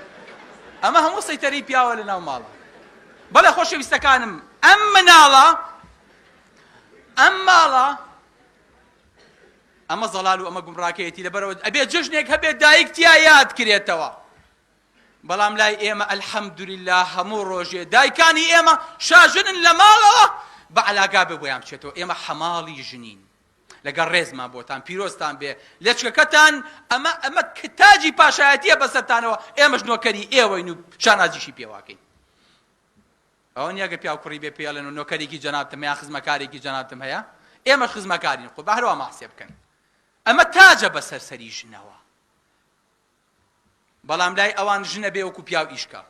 [SPEAKER 1] ئەمە هەموو سەیتەرەی پیاوە لە ناو ماڵە بەڵێ خۆشەویستەکانم ئەم مناڵە ئەم ماڵە ئەمە زەڵال و ئەمە گومڕاکەیەتی لەبەرەوە ئەبێ جەژنێک هەبێت دایک تیا یاد کرێتەوە بەڵام لای ئێمە الحمدللە هەموو ڕۆژێ دایکانی ئێمە شاژنن لە ماڵەوە بە عەلاگا بێ بۆیان بچێتەوە ئێمە حەماڵی ژنین لەگەڵ ڕێزمان بۆتان پیرۆزتان بێ لەچکەکەتان ئەمە ئەمە تاجی پاشایەتیە بەسەرتانەوە ئێمەش نۆکەری ئێوەین و شانازیشی پێواکەین ئەوە نییە گە پیاو کوڕی بێ پێڵێن و نۆکەرێکی جەنابتم هەیە خزمەکارێکی جەنابتم هەیە ئێمەش خزمەکارین خۆ بە هەروە ماسێ بکەن ئەمە تاجە بەسەر سەری ژنەوە بەڵام لای ئەوان ژن ئەبێ وەکو پیاو ئیش کا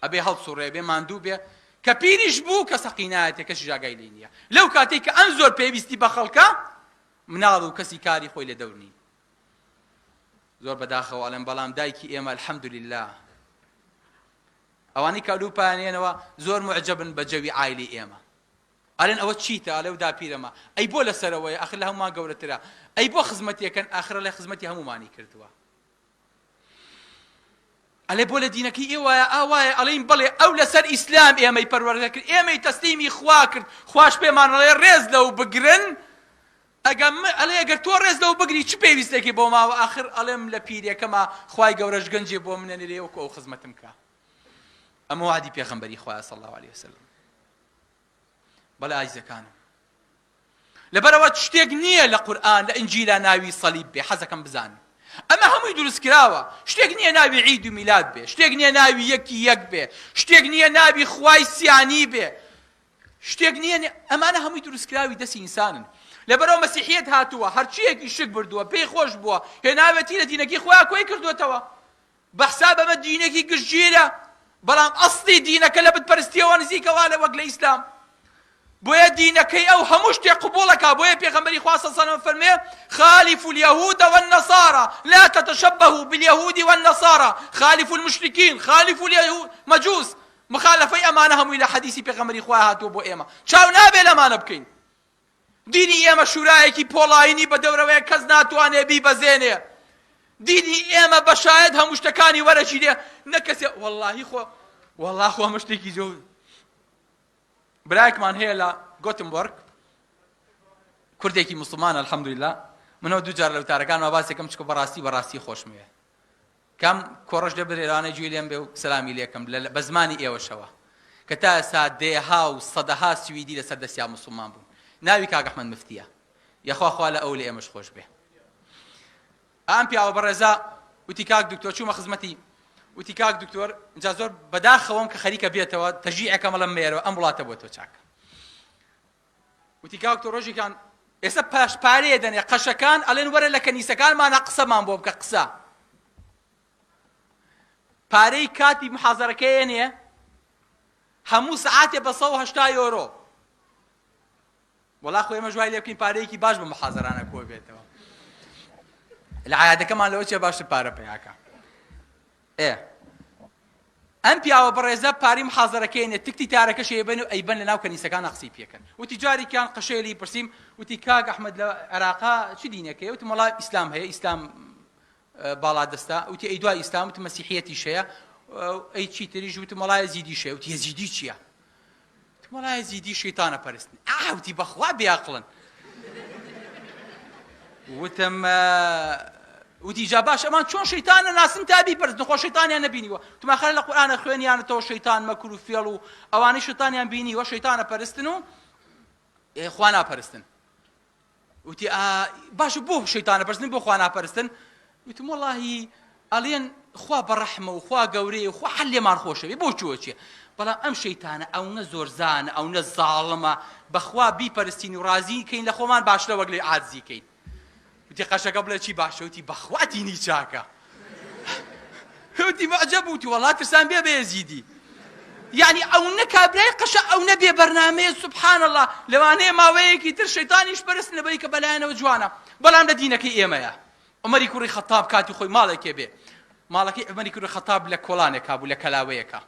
[SPEAKER 1] ئەبێ هەڵسوڕێ بێ ماندوو بێ کە پیریش بوو کە سەقینایەتێ کەسیش ئاگای لێی نییە لەو کاتێک کە ئەم زۆر پێویستی بە خەڵکە مناڵ و کەسی کاری خۆی لە دەور نین زۆر بەداخەوە ئەڵێم بەڵام دایکی ئێمە الحەمدللە ئەوانەی کە ئەوروپایانێنەوە زۆر معجبن بە جەوی عایلی ئێمە ئەلێن ئەوە چیتە ئەلێ و داپیرەمە ئەی بۆ لەسەرەوەیە ئاخر لە هەموومان گەورەترە ئەی بۆ خزمەتی ئەکەن ئاخر ئەڵێ خزمەتی هەموومانی کردووە ئەلێ بۆ لە دینەکەی ئێوایە ئاوایە ئەڵێین بەڵێ ئەو لەسەر ئیسلام ئێمەی پەروەردە کرد ئێمەی تەسلیمی خوا کرد خواش پێمان ئەڵێ ڕێز لەو بگرن ئەگە ئەڵێ ئەگەر تۆ ڕێز لەو بگری چ پێویستێکی بۆ ماوە ئاخر ئەڵێم لە پیرێکەما خوای گەورەش گەنجێ بۆ منەنێرێ وەکو ئەو خزمەتم کە ئەمە وعدی پێغەمبەری خوایە صلی الله علیه وسلم بەڵێ ئازیزەکانم لەبەرەوە شتێک نییە لە قورئان لە ئینجیلا ناوی سەلیب بێ حەزەکەم بزانن ئەمە هەمووی دروست کراوە شتێک نییە ناوی عید و میلاد بێ شتێک نییە ناوی یەکی یەک بێ شتێک نییە ناوی خوای سیانی بێ شتێک نییە ئەمانە هەمووی دروستکراوی دەستی ئینسانن لەبەرەوە مەسیحیت هاتووە هەرچیەکی شک بردووە پێی خۆش بووە هێناوێتی لە دینەکەی خۆیان کۆی کردوێتەوە بە حساب ئەمە دینێکی گشتگیرە بەڵام ئەسڵی دینەکە لە بتپەرستیەوە نزیکە وا لە وەک لە ئیسلام بۆیە دینەکەی ئەو هەموو شتێک قبوڵەکا بۆیە پێغەمبەری خوا صلی الله علیه و فەرمێ خالف اليهود والنصارى لا تتشبهوا باليهود والنصارى خالف المشركين خالف اليهود مجوس مخالفەی ئەمانە هەمووی لە حەدیسی پێغەمبەری خوا هاتووە بۆ ئێمە چاو نابێ لەمانە بکەین دینی ئێمە شورایەکی پۆڵاینی بە دەورەوەیە کەس ناتوانێ بیبەزێنێ. دینی ئێمە بە شایەد هەموو شتەکانی وەرەگیرێ نە کەسێ وەڵاهی خۆ وەڵا خۆ ئەمە شتێکی زۆر برایەکمان هەیە لە گۆتنبۆرگ کوردێکی موسڵمانە الحمدلله منەوە دوو جار لە وتارەکانما باسێکم چکە بەڕاستی بەڕاستی خۆشموێ کام کۆڕەش لێ بدرێ لەوانەیە گوێی لێم بێ و سەلامی لێ کەم بە زمانی ئێوەشەوە کە تا ئێستا دەیەها و سەدەها سویدی لەسەر دەستیا موسڵمان بوون ناوی کاک ئەحمەد مفتیە یەخوا خوا لە ئەو لە ئێمەش خۆش بێ ئەم پیاوە بەڕێزە وتی کاک دکتۆر چوومە خزمەتی وتی کاک دکتۆر جا زۆر بەداخەوەم کە خەریکە بێتەوە تەژیعەکەم ئەڵێم مێرەوە ئەم وڵاتە بۆ تۆ چاکە وتی کاک تۆ ڕۆژێکان ئێستا پاش پارەیە دەنێ قەشەکان ئەڵێن وەرە لە کەنیسەکانمانە قسەمان بۆ بکە قسە پارەی کاتی محازەرەکەیە نێ هەموو سەعاتێ بە 180 یۆرۆ وەڵا خۆ ئێمە ژوای لێ بکەین پارەیەکی باش بە محازەرانە کۆ بێتەوە لە عیادەکەمان لەوە چێ باشتر پارە پیاکە ئێ ئەم پیاوە بەڕێزە پارەی محازەرەکەی نێ تکتی تارەکەشی ئەیبەن و ئەیبەن لەناو کەنیسەکانا قسەی پێکەن وتی جارێکیان قەشەیە لێی پرسیم وتی کاک ئەحمەد لە عێراقا چ دینێک هەیە وتم وەڵا ئیسلام هەیە ئیسلام باڵادەستە وتی ئەی دوای ئیسلام وتم مەسیحیەتیش هەیە ئەی چی تریش وتم وەڵا یەزیدیش هەیە وتی یەزیدی چییە وتم وەڵا یەزیدی شەیتانە پەرستن ئا وتی بەخوا بێعەقڵن وتم وتی جا باش ئەمان چۆن شەیتان نەناسن تا بیپەرستن خۆ شەیتانیان نەبینیوە وتم ئاخر لە قورئانە خوێنیانەتەوە شەیتان مەکر و فێڵ و ئەوانەی شەیتانیان بینیوە شەیتانە پەرستن و خوا ناپەرستن وتی ئا باشە بۆ شەیتانە پەرستن بۆ خوا ناپەرستن وتم وەڵاهی ئەڵێن خوا بەڕەحمە و خوا گەورەیە و خوا هەر لێمان خۆشەوێ بۆ چووە چیە بەڵام ئەم شەیتانە ئەونە زۆرزانە ئەونە زاڵمە بەخوا بیپەرستین و ڕازی کەین لە خۆمان باشترە وەک لێ عاجزی کەین وتی قەشەکە بڵێ چی باشە وتی بەخوا دینی چاکە وتی معجب وتی وەڵا ترسان بێ بە یەزیدی. یعنی ئەونە کابرای قەشە ئەونە بێ بەرنامەیە سبحان اللە لەوانەیە ماوەیەکی تر شەیتانیش پەرستن لەبەری کە بەلایەنەوە جوانە بەڵام لە دینەکەی ئێمەیە عومەری کوڕی خەتاب کاتی خۆی ماڵێکێ بێ ماڵەکەی عومەری کوڕی خەتاب لە کۆڵانێکا بوو لە کەلاوەیەکا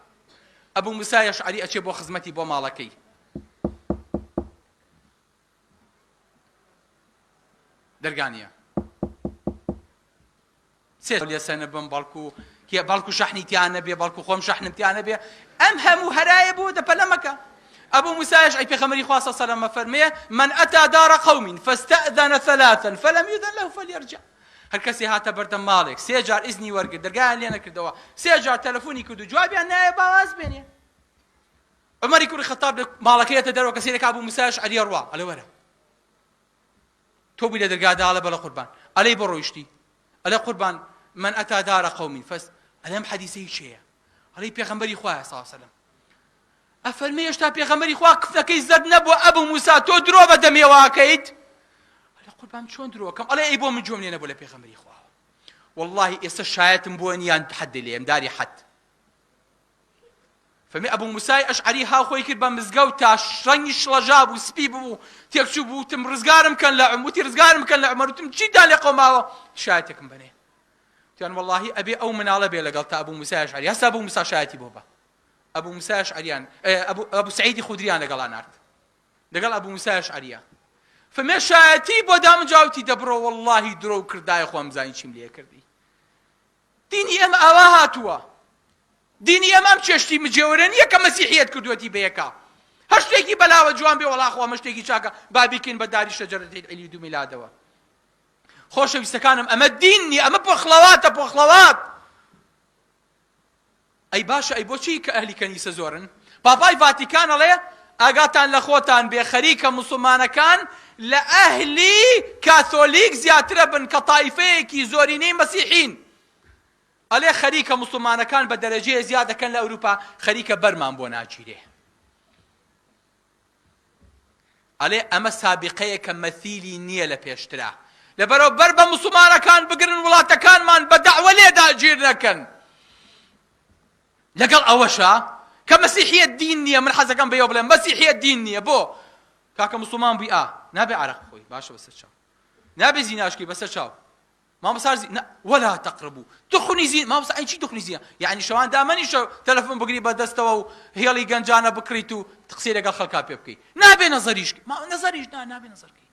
[SPEAKER 1] ئەبوو موسا یەشعەری ئەچێ بۆ خزمەتی بۆ ماڵەکەی دەرگا نییە سێ لێسەنە بم بەڵکو بەڵکو شەحنی تیا نەبێ بەڵکو خۆم شەحنم تیا نەبێ ئەم هەموو هەرایە بۆ دەپەلە مەکە ئەبو موسایش ئەی پێخەمەری خوا صلی الله فەرمێ من أتى دار قوم فاستأذن ثلاثا فلم يؤذن له فليرجع هەر کەسێ هاتە بەردەم ماڵێک سێ جار ئیزنی وەرگرت دەرگایان لێ نەکردەوە سێ جار تەلەفۆنی کرد و جوابیان نایە با واز بێنێ عومەری کوڕی خەتاب لە ماڵەکەی یەتە دەرەوە کە سەیرەکا ئەبو موسای ئەشعەری ئەڕوا ئەڵێ وەرە تۆ بووی لە دەرگادا ئەڵێ بەڵێ قوربان ئەلێی بۆ ڕۆیشتی ئەلێ قوربان من ئەتا دارە قوم فەس ئەلێ ئەم حەدیسە هی کێیە ئەڵێ پێغەمبەری خوایە صلی الله علیه وسلم ئەفەرمێ هێشتا پێغەمبەری خوا کفنەکەی زەرد نەبووە ئەبو موسا تۆ درۆ بە دەمێوە ئەکەیت ئەلێ قوربان چۆن درۆکەم ئەڵێ ئەی بۆ من گوێم لێ نەبوو لە پێغەمبەری خواوە واللهی ئێستا شایەتم بۆ نیان حەدی لێم داری حەد فەرمی ئەبو موسای ئەشعەری ها خۆی کرد بە مزگەوت تا ڕەنگی شڵەژا بوو سپی ببوو تێکچوو بوو وتم ڕزگارم کەن لە عوم وتی ڕزگارم کەن لە عومەر وتم چیتان لێ قەوماوە شایەتێکم بەنێ وتیان وەڵاهی ئەبێ ئەو مناڵە بێ لەگەڵ تا ئەبو موسای ئەشعەری هەستا ئەبو موسا شایەتی بۆ بە ئەبو موسای ئەشعەریان ئەبو سعیدی خودریان لەگەڵا نارد لەگەڵ ئەبو موسای ئەشعەریە فەرمێ شایەتی بۆ دام جاوتی دەبڕۆ وەڵاهی درۆ کردایە خۆم زانی چیم لێ کردی دینی ئێمە ئاوا هاتووە دینی ئێمە ئەم چێشتی مجێورە نییە کە مەسیحیەت کردووەتی بە یەکا هەر شتێکی بەلاوە جوان بێ وەڵا خۆ ئەمە شتێکی چاکە با بیکەین بە داری شەجەرەتی عید و میلادەوە خۆشەویستەکانم ئەمە دین نییە ئەمە پۆخڵەواتە پۆخڵەوات ئەی باشە ئەی بۆچی کە ئەهلی کەنیسە زۆرن؟ پاپای ڤاتیکان ئەڵێ ئاگاتان لە خۆتان بێ خەریکە موسڵمانەکان لە ئەهلی کاثۆلیک زیاترە بن کە تایفەیەکی زۆرینەی مەسیحین ئەلێ خەریکە موسڵمانەکان بە دەرەجەیە زیاد دەکەن لە ئەوروپا خەریکە بەرمان بۆ ناگیرێ ئەلێ ئەمە سابیقەیەکە مەثیلی نییە لە پێشترا لەبەرەوە بەر بە موسڵمانەکان بگرن وڵاتەکانمان بە دەعوە لێ داگیر نەکەن لەگەڵ ئەوەشا کە مەسیحیەت دین نییە من حەزەکەم بەیەوە بڵێم مەسیحیەت دین نییە بۆ کاکە موسڵمان بووی ئا نابێ عەرەق بخۆی باشە بەسەر چاو نابێ زیناشکی بەسەر چاو مامۆستا زی نا ولا تقربو دخنی زی مامۆستا ئەی چی دخنی زینا یعنی شەوان دامەنیشە تەلەفۆن بگری بە دەستەوە و هێڵی گەنجانە بکڕیت و قسەی لەگەڵ خەڵکا پێ بکەی نابێ نەزەریش ما نەزەریش نا نابێ نەزەر بکەی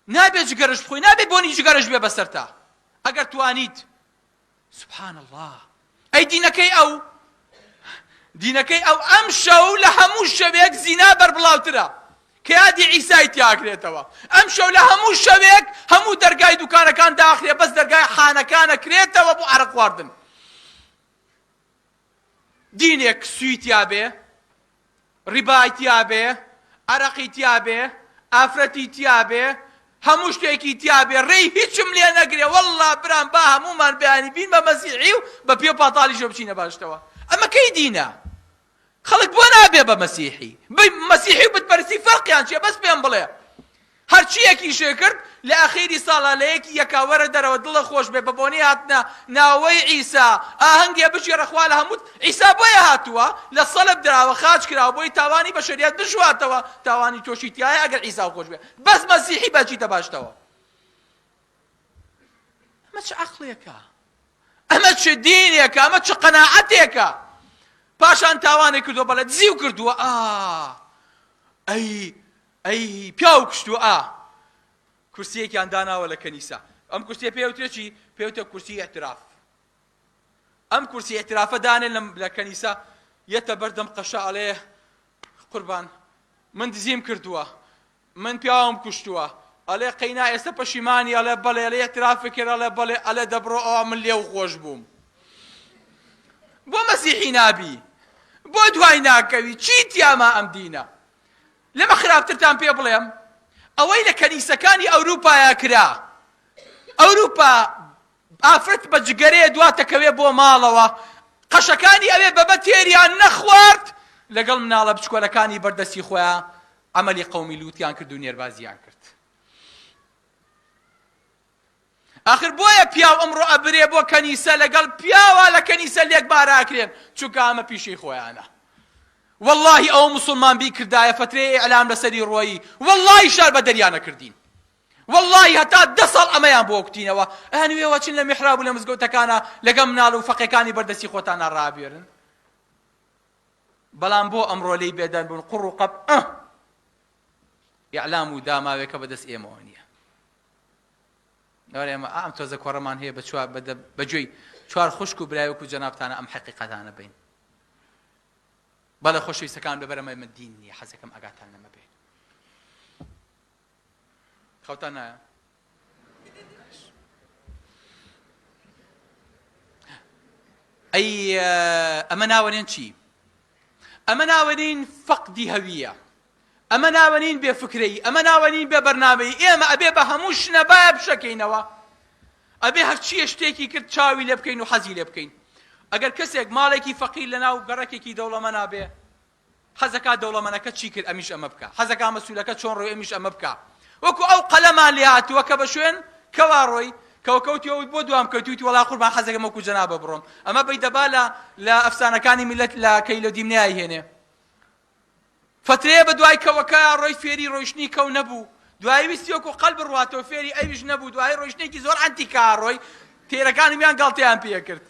[SPEAKER 1] نابێ جگەرەش بخۆی نابێ بۆنی جگەرەش بێ بەسەرتا ئەگەر توانیت سبحان اللە ئەی دینەکەی ئەو دینەکەی ئەو ئەم شەو لە هەموو شەوێک زینا بەربڵاوترە کە یادی عیسای تیاکرێتەوە ئەم شەو لە هەموو شەوێک هەموو دەرگای دوکانەکان داخرێ بەس دەرگای حانەکانە کرێتەوە بۆ عەرەق خواردن دینێک سوی تیابێ ڕیبای تیابێ، عەرەقی تیابێ، ئافرەتی تیابێ، هەموو شتێکی تیابێ، ڕێی هیچم لێ نەگرێ، وەڵڵا برام با هەموومان بەیانی بین بە مەسیحی و بە پێ و پاتاڵیشەوە بچینە بەهەشتەوە. ئەمە کەی دینە؟ خەڵک بۆ نابێ بە مەسیحی؟ مەسیحی و بتپەرستی فەرقیان چیە؟ بەس پێم بڵێ. هەرچیەکیشێ کرد لە ئەخیری ساڵا لە یەکی یەکا وەرە دەرەوە دڵت خۆش بێ بە بۆنەی هاتنە ناوەی عیسا ئاهەنگێ بگێڕە خوا لە هەمووت عیسا بۆیە هاتووە لە سەلب دراوە خاچ کراوە بۆی تاوانی بەشەریەت بشواتەوە تاوانی تۆشی تیایە ئەگەر عیسا خۆش بێ بەس مەسیحی بەچیتە باشتەوە ئەمە چ عەقڵێکە ئەمە چ دینێکە ئەمە چ قەناعەتێکە پاشان تاوانێک کردووە بەڵێ دزیو کردووە ئا ئەی ئەی پیاو کوشتوە ئا کورسیەکیان داناوە لە کەنیسە ئەم کورسیە پێ وترێ چی پێ وترێ کورسی ئیعتراف ئەم کورسی ئیعترافە دانێن لە کەنیسە یەتە بەردەم قەشە ئەڵێ قوربان من دزیم کردووە من پیاوم کوشتووە ئەڵێ قەینا ئێستا پەشیمانی ئەڵێ بەڵێ ئەڵێ ئیعتراف کرد ئەڵێ بەڵێ ئەڵێ دەبڕۆ ئەوە من لێو خۆش بووم بۆ مەسیحی نابی بۆ دوای ناکەوی چی تیاما ئەم دینە لەمە خراپترتان پێ بڵێم ئەوەی لە کەنیسەکانی ئەوروپایا کرا ئەوروپا ئافرەت بە جگەرەیە دواتەکەوێ بۆ ماڵەوە قەشەکانی ئەوێ بەبە تێریان نەخوارد لەگەڵ مناڵە بچکۆلەکانی بەردەستی خۆیان عەمەلی قەومی لوتیان کرد و نێربازیان کرد ئاخر بۆیە پیاو ئەمڕۆ ئەبرێ بۆ کەنیسە لەگەڵ پیاوا لە کەنیسە لێک باراکرێن چونکە ئەمە پیشەی خۆیانە. وەڵاهی ئەوە موسڵمان بیکردایە فەترەیە ئیعلام لەسەری ڕۆیی وەڵاهی شار بە دەریا نەکردین وەڵاهی هەتا دە ساڵ ئەمەیان بۆ کوتینەوە ئەهنوێوە چن لە میحراب و لە مزگەوتەکانە لەگەڵ مناڵ و فەقێکانی بەردەستی خۆتانە ڕابێرن بەڵام بۆ ئەمڕۆ لێی بێدەنگ بوون قوڕ و قەپ ئە ئیعلام و داماوێکە بەدەست ئێمەوە نییە لەوەر ئێمە ئەم تۆزە کۆڕەمان هەیە بە چوار بە گوێی چوار خوشک و برای وەکو جەنابتانە ئەم حەقیقەتانە بین بەڵێ خۆشەویستەکان لەبەر ئەمە من دین نییە حەزەکەم ئاگاتان لەمە بێ خەوتان نایە ئەی ئەمە ناوەنێن چی ئەمە ناوەنین فەقدی هەویە ئەمە ناوەنین بێ فکرەیی ئەمە ناوەنین بێ بەرنامەیی ئێمە ئەبێ بە هەموو شنەبایە بشەکەینەوە ئەبێ هەرچیە شتێکی کرد چاوی لێ بکەین و حەزی لێ بکەین ئەگەر کەسێک ماڵێکی فەقیر لەناو گەڕەکێکی دەوڵەمەنا بێ حەزەکا دەوڵەمەنەکە چی کرد ئەمیش ئەمە بکا حەزەکا مەسولەکە چۆن ڕۆی ئەمیش ئەمە بکا وەکو ئەو قەلەمان لێ هاتووە کە بە شوێن کەوا ڕۆی کەوە کەوتی ئەوت بۆ دوام کەوتویتی وەڵا قوربان حەزەکەم وەکو جەنابە بڕۆم ئەمە بەیدەبا لە لە ئەفسانەکانی میلەت لە کەیلە دیمنەیای هێنێ فەترەیە بە دوای کەوەکە ڕۆی فێری ڕۆیشتنی کەو نەبوو دوایی ویستی وەکو قەل بڕواتەوە فێری ئەویش نەبوو دوایی ڕۆیشتنێکی زۆر عەنتیکا ڕۆی تێرەکانی میان گاڵتەیان پێکرد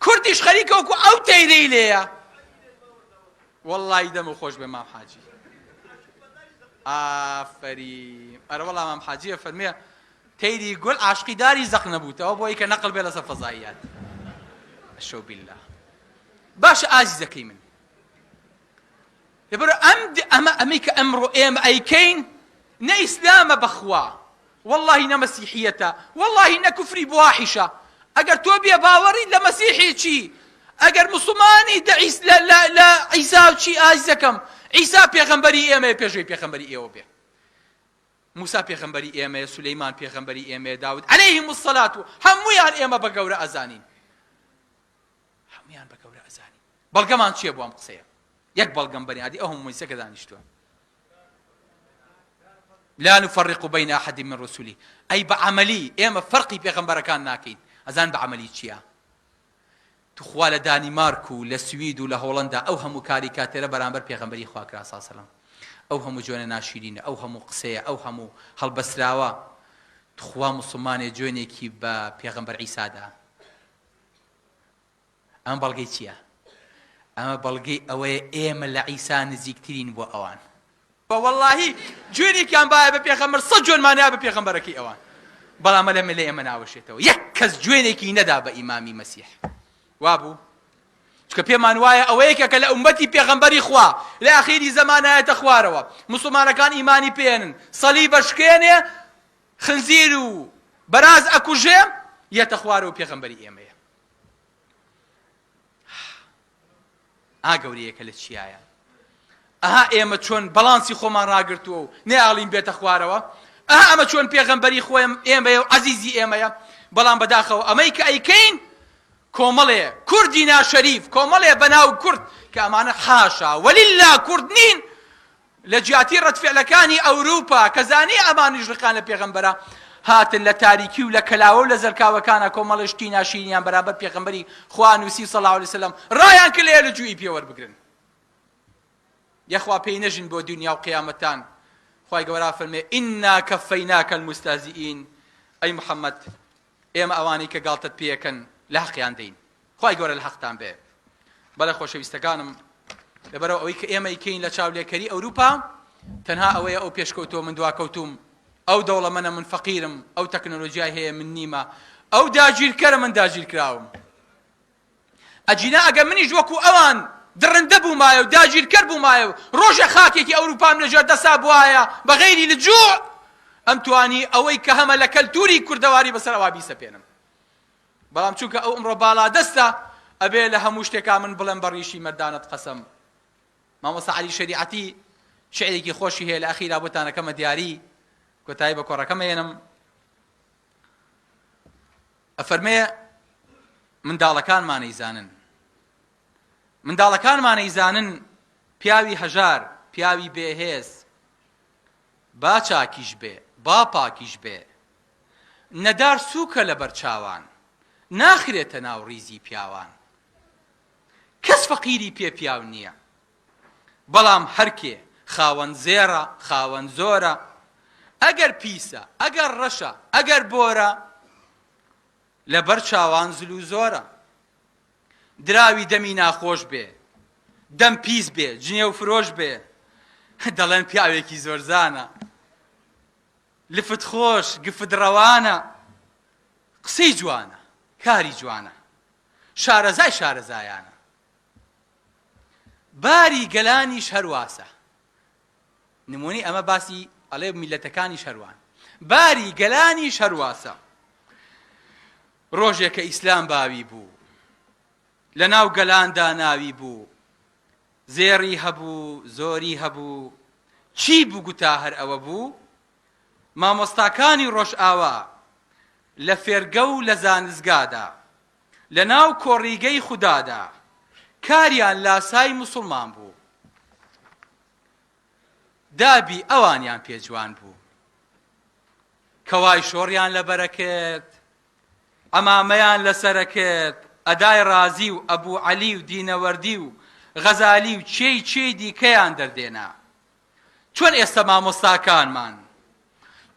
[SPEAKER 1] کوردیش خەریکە وەکو ئەو تەیرەی لێیە وەڵڵی دەم و خۆش بێ مام حاجی ئافەریم ئەرە وەڵا مام حاجیە فەرمێ تەیری گول عاشقی داری زەق نەبووتەوە بۆی کە نەقل بێ لەسەر فەزاییات شەو بیللا باشە ئازیزەکەی من لەبەر ئەم ئەمە ئەمەی کە ئەمڕۆ ئێمە ئەیکەین نە ئیسلامە بەخوا وەڵاهی نە مەسیحیەتە وەڵاهی نە کوفری بواحیشە ئەگەر تۆ بێ باوەڕیت لە مەسیحی چی ئەگەر مسلمانی دە عیس لە لە لە عیسا و چی ئازیزەکەم عیسا پێغەمبەری ئێمەیە پێشەوەی پێغەمبەری ئێوە بێ موسا پێغەمبەری ئێمەیە سولەیمان پێغەمبەری ئێمەیە داود عەلەیهم الصلاة هەموویان ئێمە بە گەورە ئەزانین هەموویان بە گەورە ئەزانین بەڵگەمان چییە بۆ ئەم قسەیە یەک بەڵگەم بەنی ئادی ئەو هەموو مەجلیسەکە دانیشتووە لا نفرق بین احد من رسوله ئەی بە عەمەلی ئێمە فەرقی پێغەمبەرەکان ناکەین ئەزان بە عەمەلی چییە توخوا لە دانیمارک و لە سوید و لە هۆڵندا ئەو هەموو کاریکاتێرە بەرامبەر پێغەمبەری خوا کرا صلی سەلام ئەو هەموو جوێنە ناشیرینە ئەو هەموو قسەیە ئەو هەموو هەڵبەستراوە تخوا مسلمانێ جوێنێکی بە پێغەمبەر عیسادا ئەمە بەڵگەی چییە؟ ئەمە بەڵگەی ئەوەیە ئێمە لە عیسا نزیکترین بۆ ئەوان. وەڵاهی جوێنێکیان بایە بە پێغەمبەر سەد جوێنمان نایە بە پێغەمبەرەکەی ئەوان بەڵام لەمە لە ئێمە ناوەشێتەوە یەک کەس جوێنێکی نەدا بە ئیمامی مەسیح وابوو چکە پێمان وایە ئەوە یەکێکە لە ئومەتی پێغەمبەری خوا لە ئەخیری زەمانایەتە خوارەوە مسلمانەکان ئیمانی پێێنن سەلیبە شکێنێ خنزیر و بەراز ئەکوژێ یەتە خوارەوە پێغەمبەری ئێمەیە ئا گەورەیەکە لە چیایە ئەها ئێمە چۆن بەڵانسی خۆمان ڕاگرتووە و نەیاڵین بێتە خوارەوە ئەها ئەمە چۆن پێغەمبەری خۆیم ئێمەیە و عەزیزی ئێمەیە بەڵام بەداخەوە ئەمەی کە ئەیکەین کۆمەڵێ کوردی ناشەریف کۆمەڵێ بەناو کورد کە ئەمانە حاشا وەلیلا کورد نین لە جیاتی ڕەدفعلەکانی ئەوروپا کە زانی ئەمانیش ڕقیان لە پێغەمبەرە هاتن لە تاریکی و لە کەلاوە و لە زەلکاوەکانا کۆمەڵێ شتی ناشیرینیان بەرامبەر پێغەمبەری خوا نووسی صلی اللە علیە وسلم ڕایان کرد لە لجوئی پێ وەربگرن یەخوا پێی نەژین بۆ دنیا و قیامەتان خوای گەورە فەرمێ ئینا کەفەیناکە المستهزئین ئەی محەممەد ئێمە ئەوانەی کە گاڵتەت پێیەکەن لە هەقیان دەین خوای گەورە لە حەقتان بێ بەڵێ خۆشەویستەکانم لەبەرەوە ئەوەی کە ئێمە ئیکەین لە چاولێکەری ئەوروپا تەنها ئەوەیە ئەو پێشکەوتووە من دواکەوتوم ئەو دەوڵەمەنە من فەقیرم ئەو تەکنەلۆژیای هەیە من نیمە ئەو داگیرکەرە من داگیرکراوم ئەگینا ئەگەر منیش وەکو ئەوان دڕندە بوومایە و داگیرکەر بوومایە و ڕۆژێ خاکێکی ئەوروپام لەژێر دەسا بوایە بە غەیری لجوع ئەمتوانی ئەوەی کە هەمە لە کەلتوری کوردەواری بەسەر ئەوا بیسەپێنم بەڵام چونکە ئەو ئەمڕۆ باڵادەستە ئەبێ لە هەموو شتێکا من بڵێم بە ڕیشی مەردانت قەسەم مامۆستا عەلی شەریعەتی شعرێکی خۆشی هەیە لە ئەخیرا بۆتان ئەکەمە دیاری کۆتایی بە کۆڕەکەم ئەیەنم ئەفەرمێ منداڵەکانمان ئەیزانن منداڵەکانمان ئەیزانن پیاوی هەژار پیاوی بێهێز با چاکیش بێ با پاکیش بێ نەدار سووکە لەبەر چاوان ناخرێتە ناو ڕیزی پیاوان کەس فەقیری پێ پیاو نییە. بەڵام هەرکێ خاوەن زێڕە، خاوەن زۆرە، ئەگەر پیسە، ئەگەر ڕەشە، ئەگەر بۆرە، لەبەر چاوان زل و زۆرە. دراوی دەمی ناخۆش بێ، دەم پیس بێ، جنێو فرۆش بێ، دەڵێن پیاوێکی زۆرزانە. لفت خۆش، گفت ڕەوانە، قسەی جوانە، کاری جوانە، شارەزای شارەزایانە. باری گەلانیش هەرواسە. نمونەی ئەمە باسی ئەڵێ میلەتەکانیش هەروان. باری گەلانیش هەرواسە. ڕۆژێک کە ئیسلام باوی بوو، لە ناو گەلاندا ناوی بوو، زێڕی هەبوو، زۆری هەبوو، چی بگوتا هەر ئەوە بوو، مامۆستاکانی ڕۆژئاوا لە فێرگە و لە زانستگادا، لە ناو کۆڕیگەی خودادا، کاریان لاسای موسڵمان بوو. دابی ئەوانیان پێ جوان بوو. کەوای شۆڕیان لەبەرە کرد، عەمامەیان لەسەرە کرد، ئەدای ڕازی و ئەبوو عەلی و دینەوەردی و غەزالی و چێی چێی دیکەیان دەردێنا. چۆن ئێستە مامۆستاکانمان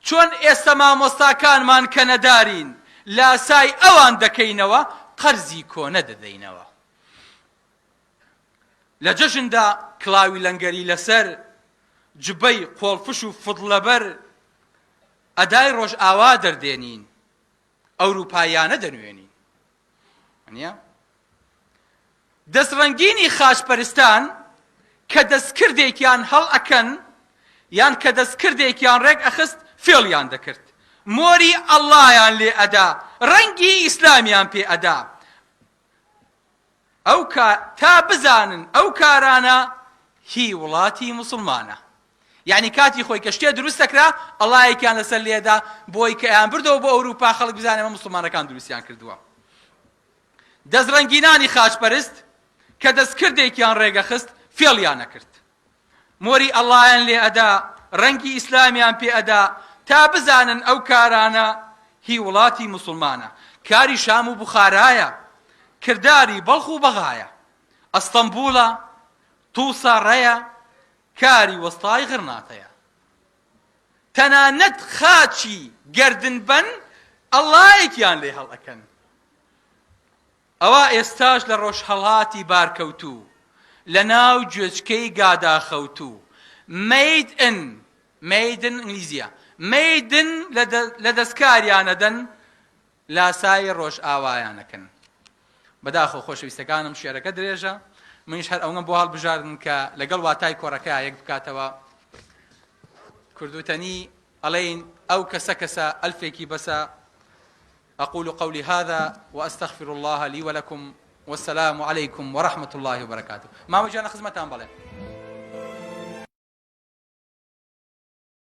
[SPEAKER 1] چۆن ئێستە مامۆستاکانمان کە نەدارین لاسای ئەوان دەکەینەوە قەرزی کۆنە دەدەینەوە. لە جەژندا کڵاوی لەنگەری لەسەر، جبەی قۆڵفش و فڵ لەبەر، ئەدای ڕۆژئاوا دەردێنین، ئەوروپاییانە دەنوێنین. نیە؟ دەستڕەنگینی خاچپەرستان کە دەستکردێکیان هەڵ ئەکەن یان کە دەستکردێکیان ڕێک ئەخست فێڵیان دەکرد مۆری ئەڵڵایان لێ ئەدا ڕەنگی ئیسلامیان پێ ئەدا ئەو کا تا بزانن ئەو کارانە هی وڵاتی موسڵمانە یعنی کاتی خۆی کە شتێ دروست دەکرا ئەڵایەکیان لەسەر لێدا بۆی کە ئەیان بردەوە بۆ ئەوروپا خەڵک بزانێ ئەمە موسڵمانەکان دروستیان کردووە دەستڕەنگینانی خاچپەرست کە دەستکردێکیان ڕێگەخست فێڵیان نەکرد مۆری ئەڵڵایان لێ ئەدا، ڕەنگی ئیسلامیان پێ ئەدا، تا بزانن ئەو کارانە هی وڵاتی موسڵمانە، کاری شام و بوخارایە، کرداری بەڵخ و بەغایە، ئەستەمبوڵە، توسە ڕەیە، کاری وەستای غرناتەیە. تەنانەت خاچی گەردن بەن ئەڵڵایەکیان لێ هەڵئەکەن. ئەوا ئێستاش لە ڕۆژهەڵاتی بارکەوتوو، لە ناو گوێچکەی گادا خەوتوو، مەید ئن، Made in ئینگلیزییە، Made in لە دەستکاریانەدەن، لاسایی ڕۆژئاوایانەکەن. بەداخەوە خۆشەویستەکانم شیعرەکە درێژە، منیش هەر ئەونەم بۆ هەڵبژاردن کە لەگەڵ واتای کۆڕەکەیا یەک بکاتەوە. کوردوتەنی ئەڵێین ئەو کەسە کەسە ئەلفێکی بەسە، اقول قولي هذا واستغفر الله لي ولكم والسلام عليكم ورحمة الله وبركاته مامە گیان لە خزمەتان بەڵێ.